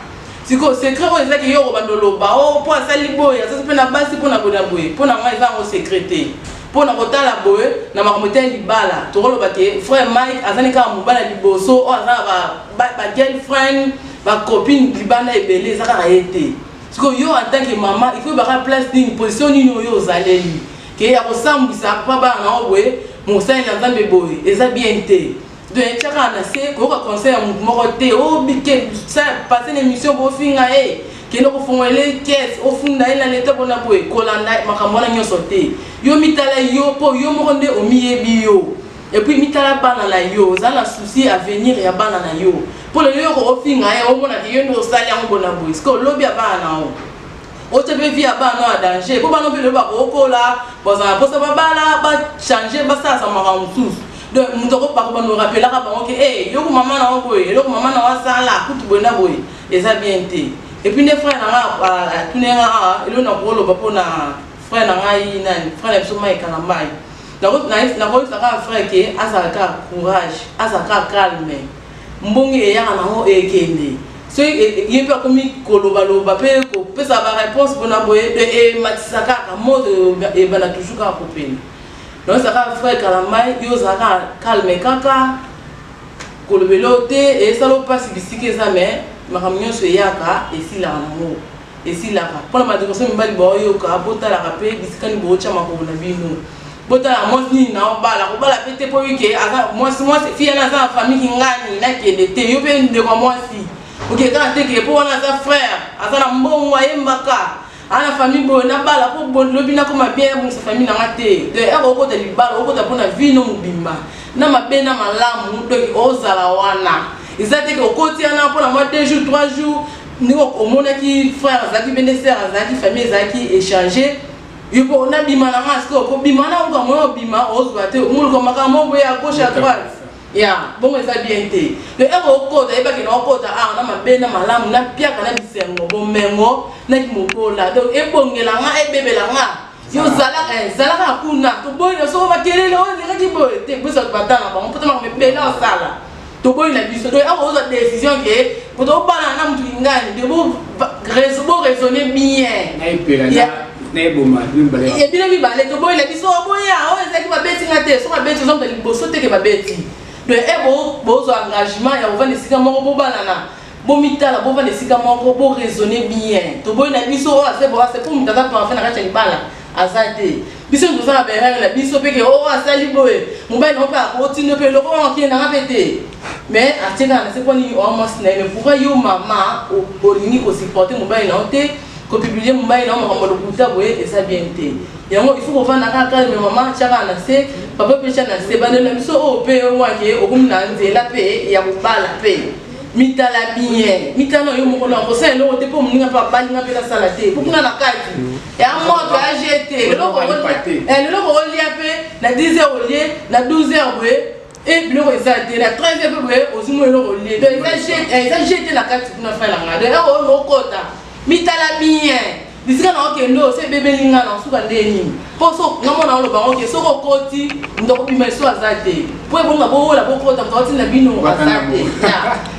Sikoyo secret oyo ezaki yo kobanda oloba o mpo asali boye, asasi mpe na basi mpo na boye na boye, mpo na ngai eza yango secret te. Mpo na kotala boye na makambo te ya libala, tokoloba ke frère Mike azali kaka mobali ya liboso oyo aza na bagirlfriend, bacopine libanda ebele, eza kaka ye te. Sikoyo yo en tant que mama, il faut oyebaka place nini, position nini oyo ozaleli ke ya kosambwisa papa bana na yo boye, mosali na Nzambe boye, eza bien te. Donc etya kaka na se, koyoka conseil ya motu moko te. Obike passe na émission, bofinga ye, kende kofongolela kese, ofunda ye na leta mpona boye. Kolanda makambo wana nyonso te. Yo mitala yo, mpo yo moko nde omiyebi yo. Et puis mitala bana na yo, oza na souci avenir ya bana na yo, mpo lelo yo kofinga ye, omonaki yo nde osali yango bona boye. Sikoyo olobi ya bana na yo, otya mpe vie ya bana ya danger, mpo bana mpe lelo bakokola, bazala mposa babala, bachange, basalasa makambo mosusu. Donc moto bakobanda orapelaka bango ke e eloko mama na yo boye, eloko mama na yo asala kutu boye na boye, eza bien te. Et puis nde frère na nga atuni nga awa, eloko na koloba mpona frère na ngai nani, frère na biso Mike Kalambai, nakoyebisa kaka frère ke azala kaka courage, azala kaka calme. Mbongo eyaka nango, ekende. Soki ye mpe akomi kolobaloba mpe kopesa baréponse mpona boye, ematisa kaka moto, ebanda toujours kaka kopela. Naoyebisa kaka frère Kalambai, yo ozala kaka calme, kaka kolobela oyo te esala mpasi bisika eza, mais makambo nyonso eyaka, esilaka nango, esilaka. Mpona bandeko mibali baoyoka, botalaka mpe bisika nini bootya makolo na bino. Botala mwasi nini na obala, kobala mpe te mpo ke aza mwasi, mwasi fille wana aza na famille kingani, nakende te. Yo mpe ndeko ya mwasi, oke kaka te ke mpo wana aza frère, aza na mbongo, ayembaka, aza na famille boye, nabala mpo lobi nakoma bien, nabongisa famille nanga te. Donc aka okota libala, okota mpona vie no mobimba, na mabe na malamu. Donc ozala wana, eza te ke okoti wana mpona mwa 2 jours, 3 jours, ndenge omonaki frère azalaki mpe nde sœur azalaki, famille ezalaki échange, yo mpo nabima na nga. Sikoyo kobima na oka moyo, obima, ozwa te, omoluka makambo boye ya gauche, ya droite, ya bongo, eza bien te. Donc eke okota, yebaki na okota awa na mabe na malamu, na piaka na bisengo, bomengo naki mobola. Donc ebongela nga, ebebela nga, yo zalaka, zalaka kuna. Toboyi na soko makelele oyo elekaki boye te, biso batanga bango mpo makambo ebele osala, toboyi na biso. Donc awa ozwa décision ke po tobana na mutu ingani de boraisonne bien. Nayeboma bino mibale. Bino mibale, toboyi na biso, oboya oyo ezalaki babeti nga te. Soki babeti, oza moto liboso te ke babeti. Donc e bozwa engagement ya kovanda esika moko, bobalana, bomitala, bovanda esika moko, boraisonne bien. Toboyi na biso oyo ase bo ase, po moto aza parfait na kati ya libala aza te. Biso toza na berere na biso mpe ke oyo asali boye, mobali nango mpe akotindo mpe eloko wana okendanga mpe te, mais atie kaka na se mpo nini oa mwasi na ye. Mais pourquoi yo mama olingi kosupporte mobali na yo te, kopublier mobali na yo makambo lokuta boye? Eza bien te. Yango il faut kovanda kaka calme. Mama, tia kaka na se, papa mpe tia na se. Bandelo na biso oyo mpe mwake okomi na nzela mpe ya kobala, mpe mitala bien, mitala yo moko na kosala eloko te mpo moninga mpe abalinga mpe nasala te, mpo kuna na kati. Ya moto ya jete leloko olia mpe na 10 heures, olie na 12 heures boye, e biloko eza te. Na 13 heures mpe boye, ozwi mo eloko olie. Donc eza jete na kati kuna, frère na nga. Donc oyo okota, mitala bien bisika na okende. Oyo so ebebeli nga na suka nde nini? Mpo so nga mona oloba ngo ke soki okoti, moto akobima eso aza te, mpo ebonga bowola bokota, moto akotinda bino aza te.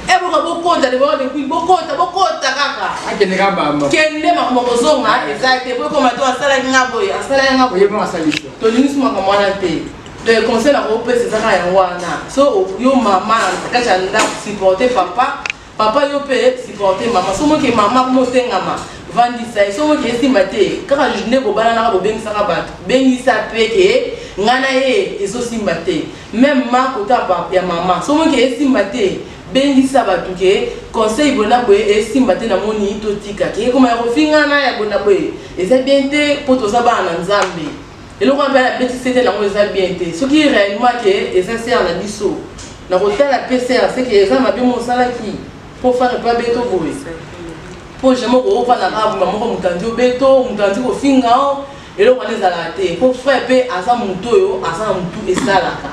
Ebonga bokota depuis bokota, bokota kaka. Akende kaka bamba. Kende, makambo kozonga eza te, po ekoma to asalaki nga boye, asalaki nga boye. Oyeba asali. Tolingi so makambo wana te. Donc conseil na kopesa eza kaka yango wana: so yo mama na kati ya ndako, supporte papa. Papa, yo mpe supporte mama. So moke mama komo otengama, vandisa ye. So moke esimba te, kaka nde bobalanaka, bobengisaka bato, bengisa mpe ke ngai na ye ezosimba te. Même ma kota ya mama, so moke esimba te, bengisa bato ke conseil boye na boye esimba te, namoni totika ke ekoma ya kofingana ya boye na boye, eza bien te, mpo toza bana na Nzambe. Eloko wana mpe abetisi te, nango eza bien te. Soki réellement ke eza sœur na biso, na kotala mpe sœur, seke eza mabe mo osalaki mpo frère mpe abeto boye, mpo jamais okofanda kaka buma moko, moto andi obeto, moto andi kofinga o. Eloko wana ezalaka te, mpo frère mpe aza motu oyo aza na motu esalaka,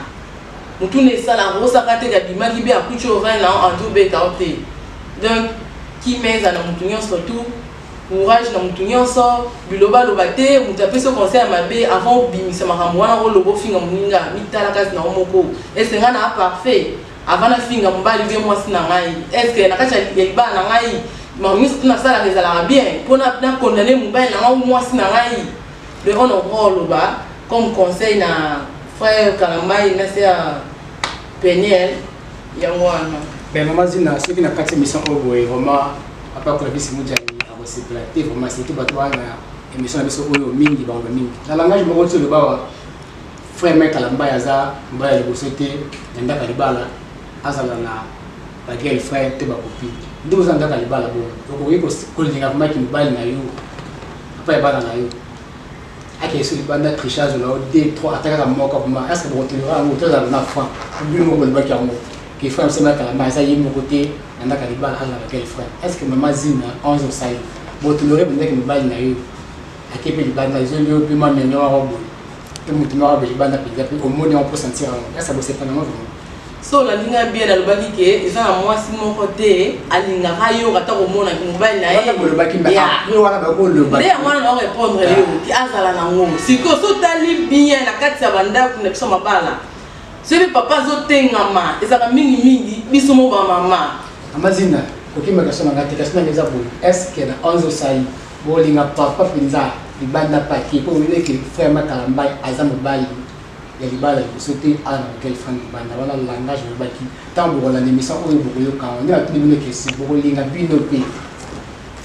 motu na esalaka osaka te. Abimaki mpe akuti ovai na andi obeta o te. Donc kimia eza na motu nyonso, tout courage na motu nyonso. Bilobaloba te. Moto apesi yo conseil ya mabe, avant obimisa makambo wana, oloba, ofinga moninga, mitala kasi na yo moko: est-ce ngai na parfait avant nafinga mobali be mwasi na ngai? Est-ce na kati ya libala na ngai, makambo nyonso to nasalaka ezalaka bien mpo nacondamner mobali na ngai, mwasi na ngai? Donc on okoka oloba comme conseil na frère Kalambai na se ya Peniel, yango wana. Ben, mama Zina, soki na kati ya émission oyo boye, vraiment papa Clovis Mujani akosepela te vraiment, surtout bato wana na émission na biso oyo mingi, bango mingi na langage moko ti oloba wa frère Mike Kalambai aza mobali ya liboso te na ndako ya libala, azala na bagirlfriend to bacopine. Nde oza na ndako ya libala bongo, okoki kolinga vraiment mobali na yo, papa ya bana na yo, akende so libanda, trichage na yo 2 3, ata kaka moko vraiment, est ce que bokotolérer yango? Tozala na franc, bino moko bolobaki yango ke frère mosusu Kalambai aza ye moko te na ndako ya libala, azala na girlfriend. Est ce que mama Zina 11 osali botolérer bendaki mobali na yo ake mpe libanda, ezoli yo mpe mwa mionyo wako boye, mpe motu moko boye libanda mpenza, mpe omoni yango mpo sentir yango, est ce que bosepana yango vraiment? So olandi ngai bien, nalobaki ke eza na mwasi moko te alingaka ayoka ata komonaki mobali na ye. Bolobaki wana, bakoloba. Nde yango wana na répondre yo ki azala nango. Sikoyo so otali bien na kati ya bandako na biso mabala, soki papa azotengama, ezalaka mingimingi biso mo bamama. Mama Zina, kokima question na ngai te. Question na ngai eza boye: est ce que na 11 osali bolinga papa mpenza libanda pake, mpo oyebeke frère Makalambai aza mobali ya libala liboso te, aza na girlfriend libanda? Wana langage olobaki. Ntango bokolanda émission oyo, bokoyoka yango. Nde natuni bino question: bokolinga bino mpe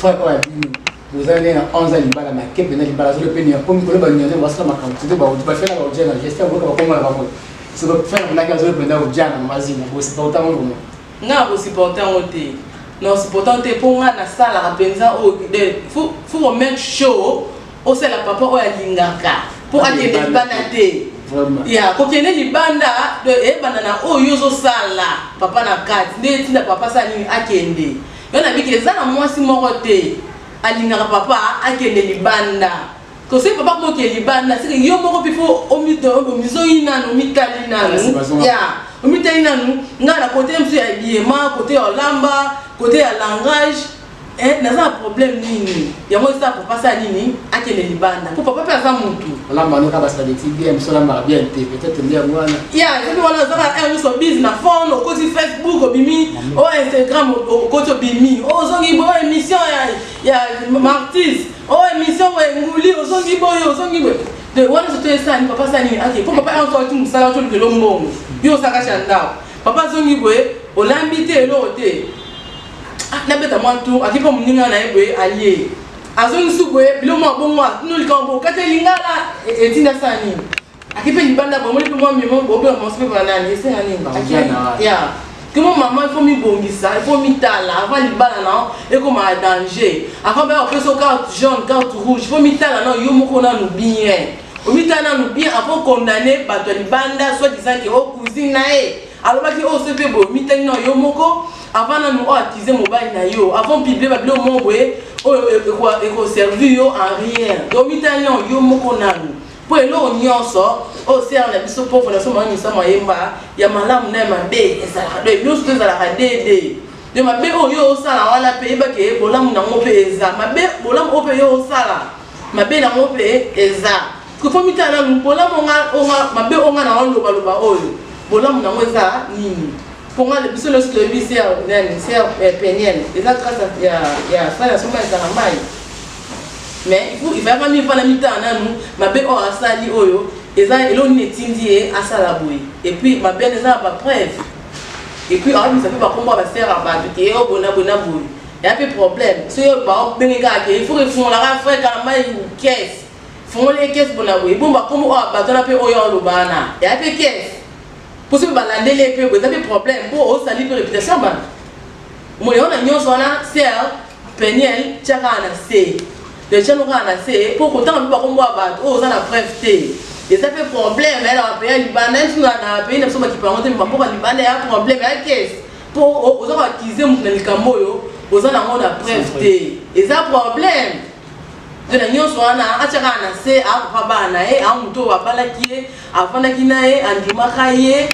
frère oyo ya bino boza nde na 11 ya libala, make mpenza libala, azolo mpe nia komi koloba nia, basala makambo te, bafela baodia na gestion, boyoka bakomona bango. Soko frère monaki azolo mpenza odia na mama Zina, bosupporter yango vraiment? Nga na kosupporter yango te, na supporter yango te, mpo nga nasalaka mpenza oyo. Faut komettre show, osala papa oyo alingaka mpo akende libanda te. Ya kokende libanda eyebanda na oyo ozosala papa na kati, nde etinda papa asala nini, akende. Yo na biki, eza na mwasi moko te alingaka papa akende libanda. Soki papa kokende libanda, seke yo moko mpe fo omizongi nanu, omitali nanu, ya omitali nanu. Ngai na côté mosusu ya biema, côté ya olamba, côté ya langage, naza na problème nini? Yango esala papa asala nini, akende libanda, po papa mpe aza mutu. Olamba noka baspaghetti bien, mosu olambaka bien te, peut-être nde yango wana. Ya ezobi wana, ozaka heure nyonso bise na phone, okoti Facebook, obimi o Instagram, okoti, obimi, ozongi boyo émission ya Martis, o émission boye nguli, ozongi boye, ozongi boye. De wana soto esani papa asala nini, ake, po papa yango oti mosala, oti olukelo mbongo, yo osaka kati ya ndako. Papa azongi boye, olambi te, eloko te, nabeta mwa tour, aki mpo moninga na ye boye, alie, azongi su boye, biloko mwa bongo, atuni likambo boye, okati lingala, etinda asala nini, aki mpe libanda boye, omoni mpe mwa memo, bobenga mwasi mpe banani, esenga nini? Ya kemo mama, il faut mibongisa, il faut mitala avant libala na ekoma danger, avant baya kopesa carte jaune, carte rouge. Il faut mitala na yo moko nanu bien, omitala nanu bien avant condamner bato ya libanda, soit disant ke o cousine na ye alobaki oyo so mpe boye. Omitali na yo moko avant nanu oyo accuser mobali na yo, avant publier babiloko moko boye. Oyo ekoservir yo en rien. Donc mitali yo moko nanu. Mpo eloko nyonso oyo sere na biso pauvre na biso mama misamu ayemba ya malamu na ya mabe ezalaka, donc nyonso to ezalaka dede de mabe oyo yo osala wana, mpe yebake bolamu nango mpe eza mabe, bolamu oyo mpe yo osala mabe nango mpe eza. Faut mitala nanu bolamu onga, mabe onga na olobaloba oyo, bolamu nango eza nini? Mponga biso nyonso toyebi sœur nani, sœur Peniel, eza grâce ya frère na soma ezala mai. Mais il faut il fallait mivanda, mitala nanu mabe oyo asali oyo eza eloko nini etindi ye asala boye. Et puis mabe wana eza na bapreuve, et puis aobimisa mpe bakombo ya basœur ya bato ke oyo boye na boye na boye, eya mpe problème. Soki baobenge kaka ke il faut efungolaka frère kala mai caisse, fungoli ye caisse bona boye, bon, bakombo oyo bato wana mpe oyo oloba wana eya mpe caisse, mpo soki balandeli ye mpe boye eza mpe problème, mpo osali mpe réputation bato moyo wana nyonso wana. Sœur Peniel, tia kaka na se, deja no kaka na se, mpo kotanga mpe bakombo ya bato oyo oza na preuve te eza mpe problème. Ya na bapays ya libanda, biso na pays na biso bakipa yango te, bamboka libanda ya problème ya caisse, mpo oza koaccuser moto na likambo oyo oza nango na preuve te, eza problème. Nde na nyonso wana atia kaka na se, akopa bana na ye, aa moto oyo abalaki ye, avandaki na ye, andimaka ye.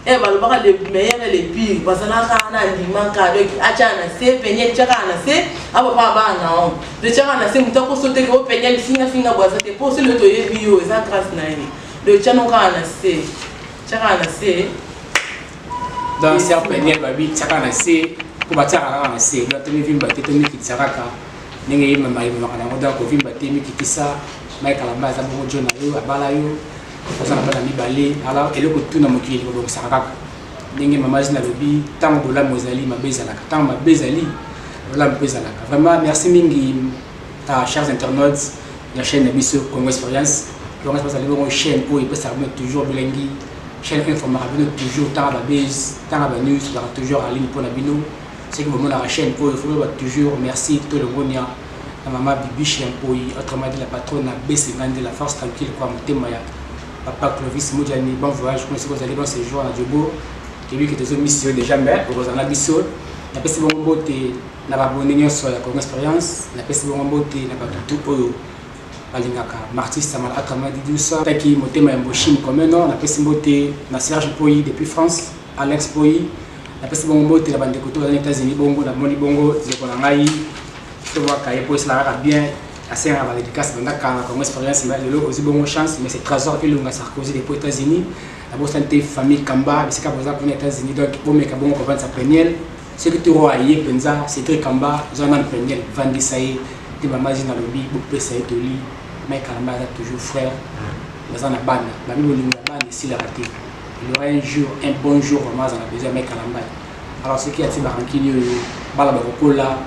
E balobaka le meilleur et le pire bazalaka wana, andimaka. Donc atia na se, Peniel, tia kaka na se, apapa bana na o de tia kaka na se. Moto akoso te ke o Peniel fingafinga boye aza te, mpo soki toyebi yo eza grâce na ye. Donc tia no kaka na se, tia kaka na se. Donc sœur Peniel, babi tiaka na se, mpo batiaka kaka na se. Donc tomivimba te, tomikitisa kaka ndenge ye mama yemamaka nango. Donc kovimba te, mikitisa. Mike Kalamba aza bongo jo na yo, abala yo, oza na bana mibale. Alors eloko tuna mokili kobongisaka kaka ndenge mama Zina alobi: ntango bolamu ezali, mabe ezalaka; ntango mabe ezali, bolamu mpe ezalaka. Vraiment merci mingi à chers internautes ya chaîne na biso Congo Expérience. Congo Expérience azali bongo chaîne oyo epesaka bino toujours bilengi, chaîne oyo informaka bino toujours ntango babase, ntango banews, ezalaka toujours en ligne mpona bino. Soki bomonaka chaîne oyo, faut toujours merci tolongonia na mama Bibiche Mpoi, autrement dit la patronne na B52, la force tranquille kwa motema ya papa Clovis Modiani. Bon voyage kuna soki ozali, bon séjour na Jobo. Toyebi ke tozomisi yo déjà, mais okozala na biso. Napesi bongo mbote na babone nyonso ya Congo Expérience, napesi bongo mbote na bato tu oyo balingaka Martis Samala, autrement dit Dusa taki motema ya Mboshim Komeno. Napesi mbote na Serge Poi depuis France, Alex Poi. Napesi bongo mbote na bandeko to baza na États-Unis. Bongo namoni bongo ndeko na ngai, tobwaka ye mpo esala kaka bien, asengaka badédicace banda kala na Congo Expérience. Lelo ozwi bongo chance, mais c'est Trésor Elonga Sarkozy depuis États-Unis. Nabosani te famille Kamba bisika boza kuna États-Unis. Donc bomeka bongo kovandisa Peniel soki toro aye mpenza. Cédric Kamba, eza nanu Peniel, vandisa ye te. Mama Zina alobi bopesa ye toli. Mike Kalamba aza toujours frère, baza na bana babi, bolingo ya bana esilaka te. Il y aura un jour, un bon jour, vraiment aza na besoin ya Mike Kalamba. Alors soki atie barancune oyo, bana bakokola,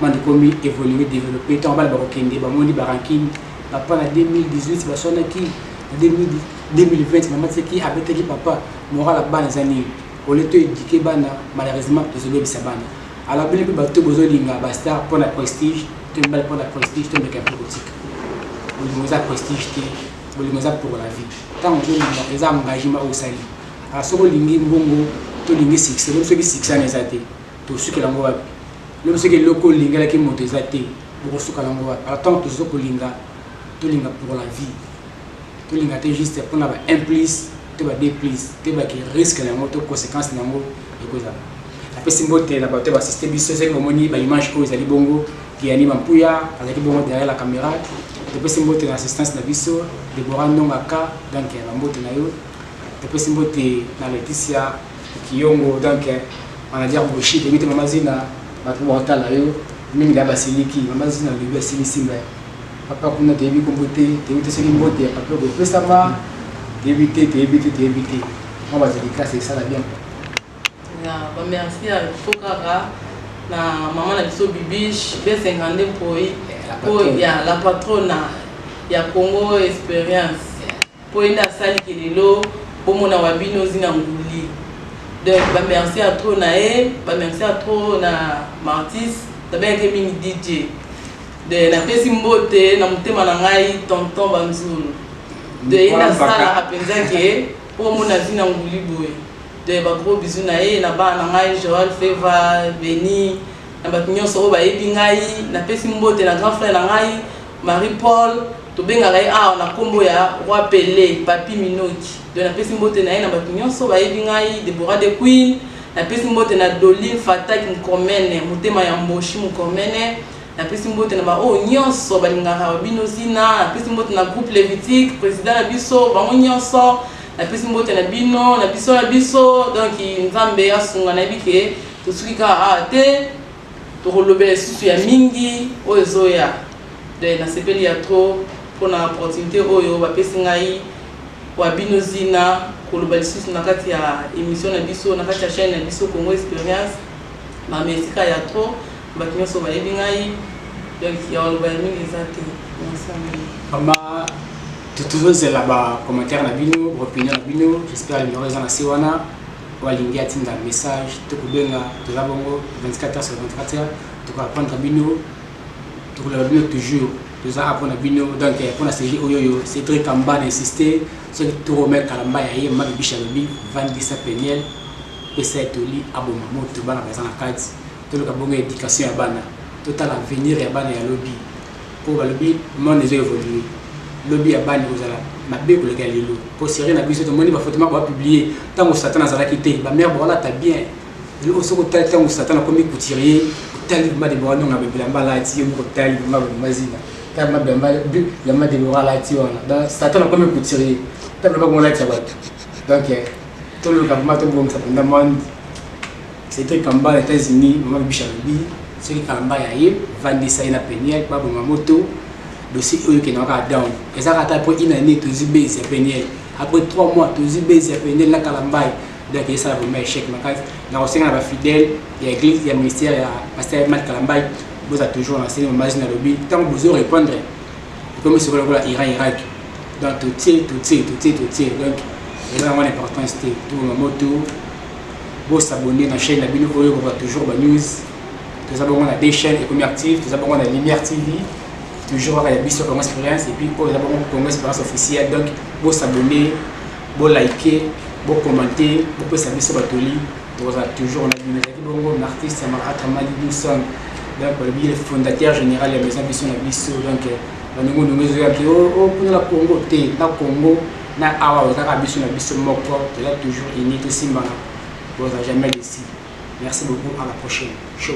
manda ekomi évolué, développé. Ntango bana bakokende, bamoni barancune, papa na 2018 baswanaki, na 2020 mama tiaki abetaki papa. Moral ya bana eza nini? Ole to éduquer bana, malheureusement tozobebisa bana. Alors bino mpe bato bozolinga bastar mpona prestige to mibale, mpona prestige, tomeka mpe kotika. Bolingo eza prestige te, bolingo eza pour la vie. Ntango ozolinga, eza engagement oyo osali. Alors soki olingi mbongo, tolingi succès, lobi soki succès wana eza te, tosukela yango wapi? Lobi soki eloko olingelaki moto eza te, bokosukala yango wapi? Alors ntango tozo kolinga, tolinga pour la vie, tolinga te juste mpona ba 1 plus to ba 2 plus te. Baki risque na yango to conséquence na yango ekozala. Napesi mbote na bato baassiste biso. Soki bomoni baimage oyo, ezali bongo Giani Mampuya azalaki bongo derrière la caméra. Topesi mbote na assistance na biso Debora Ndongaka, donc bambote na yo. Topesi mbote na Leticia Kiyongo, donc manager Boshi. Toyebi te mama Zina, bato bakotala yo mingi na basiliki. Mama Zina alobi asilisi mbe papa kuna, toyebi kombo te, toyebi te soki mbote ya papa bopesama, toyebi te, toyebi te, toyebi te. Mwa badédicace esala bien. Bamerci ya fo kaka na mama na biso Bibiche B52 Mpoi, po ya la patrona ya Congo Expérience, mpo ye nde asaliki lelo bomona wa bino Zina Nguli. Donc bamerci ya trop na ye, bamerci ya trop na Martis, nabengaki mingi DJ de. Napesi mbote na motema na ngai tonton Banzulu de, ye nde asalaka mpenza ke mpo omona Zina Nguli boye. De bagros bisous na ye, na bana na ngai Joel, Feva, Beni. Na bato nyonso oyo bayebi ngai, napesi mbote na grand frère na ngai Marie Paul, tobengaka ye awa na nkombo ya Roi Pele, Papi Minoki. Donc napesi mbote na ye na bato nyonso bayebi ngai, Deborah de Queen. Napesi mbote na Doline Fataki Mukomene, motema ya Mboshi Mukomene. Napesi mbote na baoyo nyonso balingaka bino zina. Napesi mbote na groupe Lévitique, président na biso, bango nyonso. Napesi mbote na bino, na biso na biso. Donc Nzambe asunga, nayebi ke tosuki kaka awa te, tokolobela lisusu ya mingi oyo ezoya. Donc nasepeli ya trop mpona opportunité oyo bapesi ngai wa bino zina koloba lisusu na kati ya émission na biso, na kati ya chaîne na biso Congo Expérience. Bamerci kaka ya trop, bato nyonso bayebi ngai. Donc ya koloba ya mingi eza te. Merci mingi. Vraiment, tozozela bacommentaire na bino, opinion na bino. J'espère numéro eza na se wana. Oyo alingi atinda message to kobenga, toza bongo 24 heures sur 24 heures, tokorépondre bino, tokoloba bino toujours, toza mpona bino. Donc mpona sujet oyo oyo Cédric Kamba na insiste, soki torome Kalamba ya ye, mama Bibisha alobi vandisa Peniel, pesa etoli, aboma moto, bana baza na kati. Toluka bongo éducation ya bana, totala avenir ya bana ya lobi, mpo balobi monde ezo évolue. Lobi ya bana ekozala mabe koleka ya lelo. Mpo série na biso, tomoni bafoto moko bapublie ntango Satan azalaki te, bamare baolata bien. Lelo soki otali, ntango Satan akomi couturier, otali ma Debora ndongo bilamba alati, yo moko otali mazina, tala bilamba Debora alati wana. Donc Satan akomi couturier, tala bilamba komolati ya bato. Donc toluka vraiment tobongisa mpenza monde. Cédric Kamba na États-Unis, mama Bibisha alobi soki Kalamba ya ye, vandisa ye na Peniel, babonga moto. Dossier oyo ekendaka kaka down, ezaka ata après une année tozwi base ya Peniel, après 3 mois tozwi base ya Peniel na Kalambai. Donc esala vraiment échec makasi. Na kosenga na bafidèle ya église, ya ministère ya pasteur Mat Kalambai, boza toujours na sene. Mama Zina alobi ntango bozo répondre, ekomi sikoyo lokola Iran, Irak. Donc totie, totie, totie, totie. Donc eza yango na importance te. Tobonga moto, bosabonner na chaîne na bino oyo koka toujours banews. Toza bongo na deux chaînes ekomi active. Toza bongo na Lumière TV, toujours kaka ya biso Congo Expérience, et puis oyo eza bongo Congo Expérience officielle. Donc bosabonner, bolike, bocommenter, bopesa biso batoli, tokozala toujours na bino. Ezalaki bongo na artiste ya Maratramali Wilson, donc balobi le fondateur général ya maison biso na biso. Donc banongo ezoyaki kuna na Congo te, na Congo na awa, ozalaka biso na biso moko, toza toujours uni, tosimbana, boza jamais déçus. Merci beaucoup, à la prochaine show.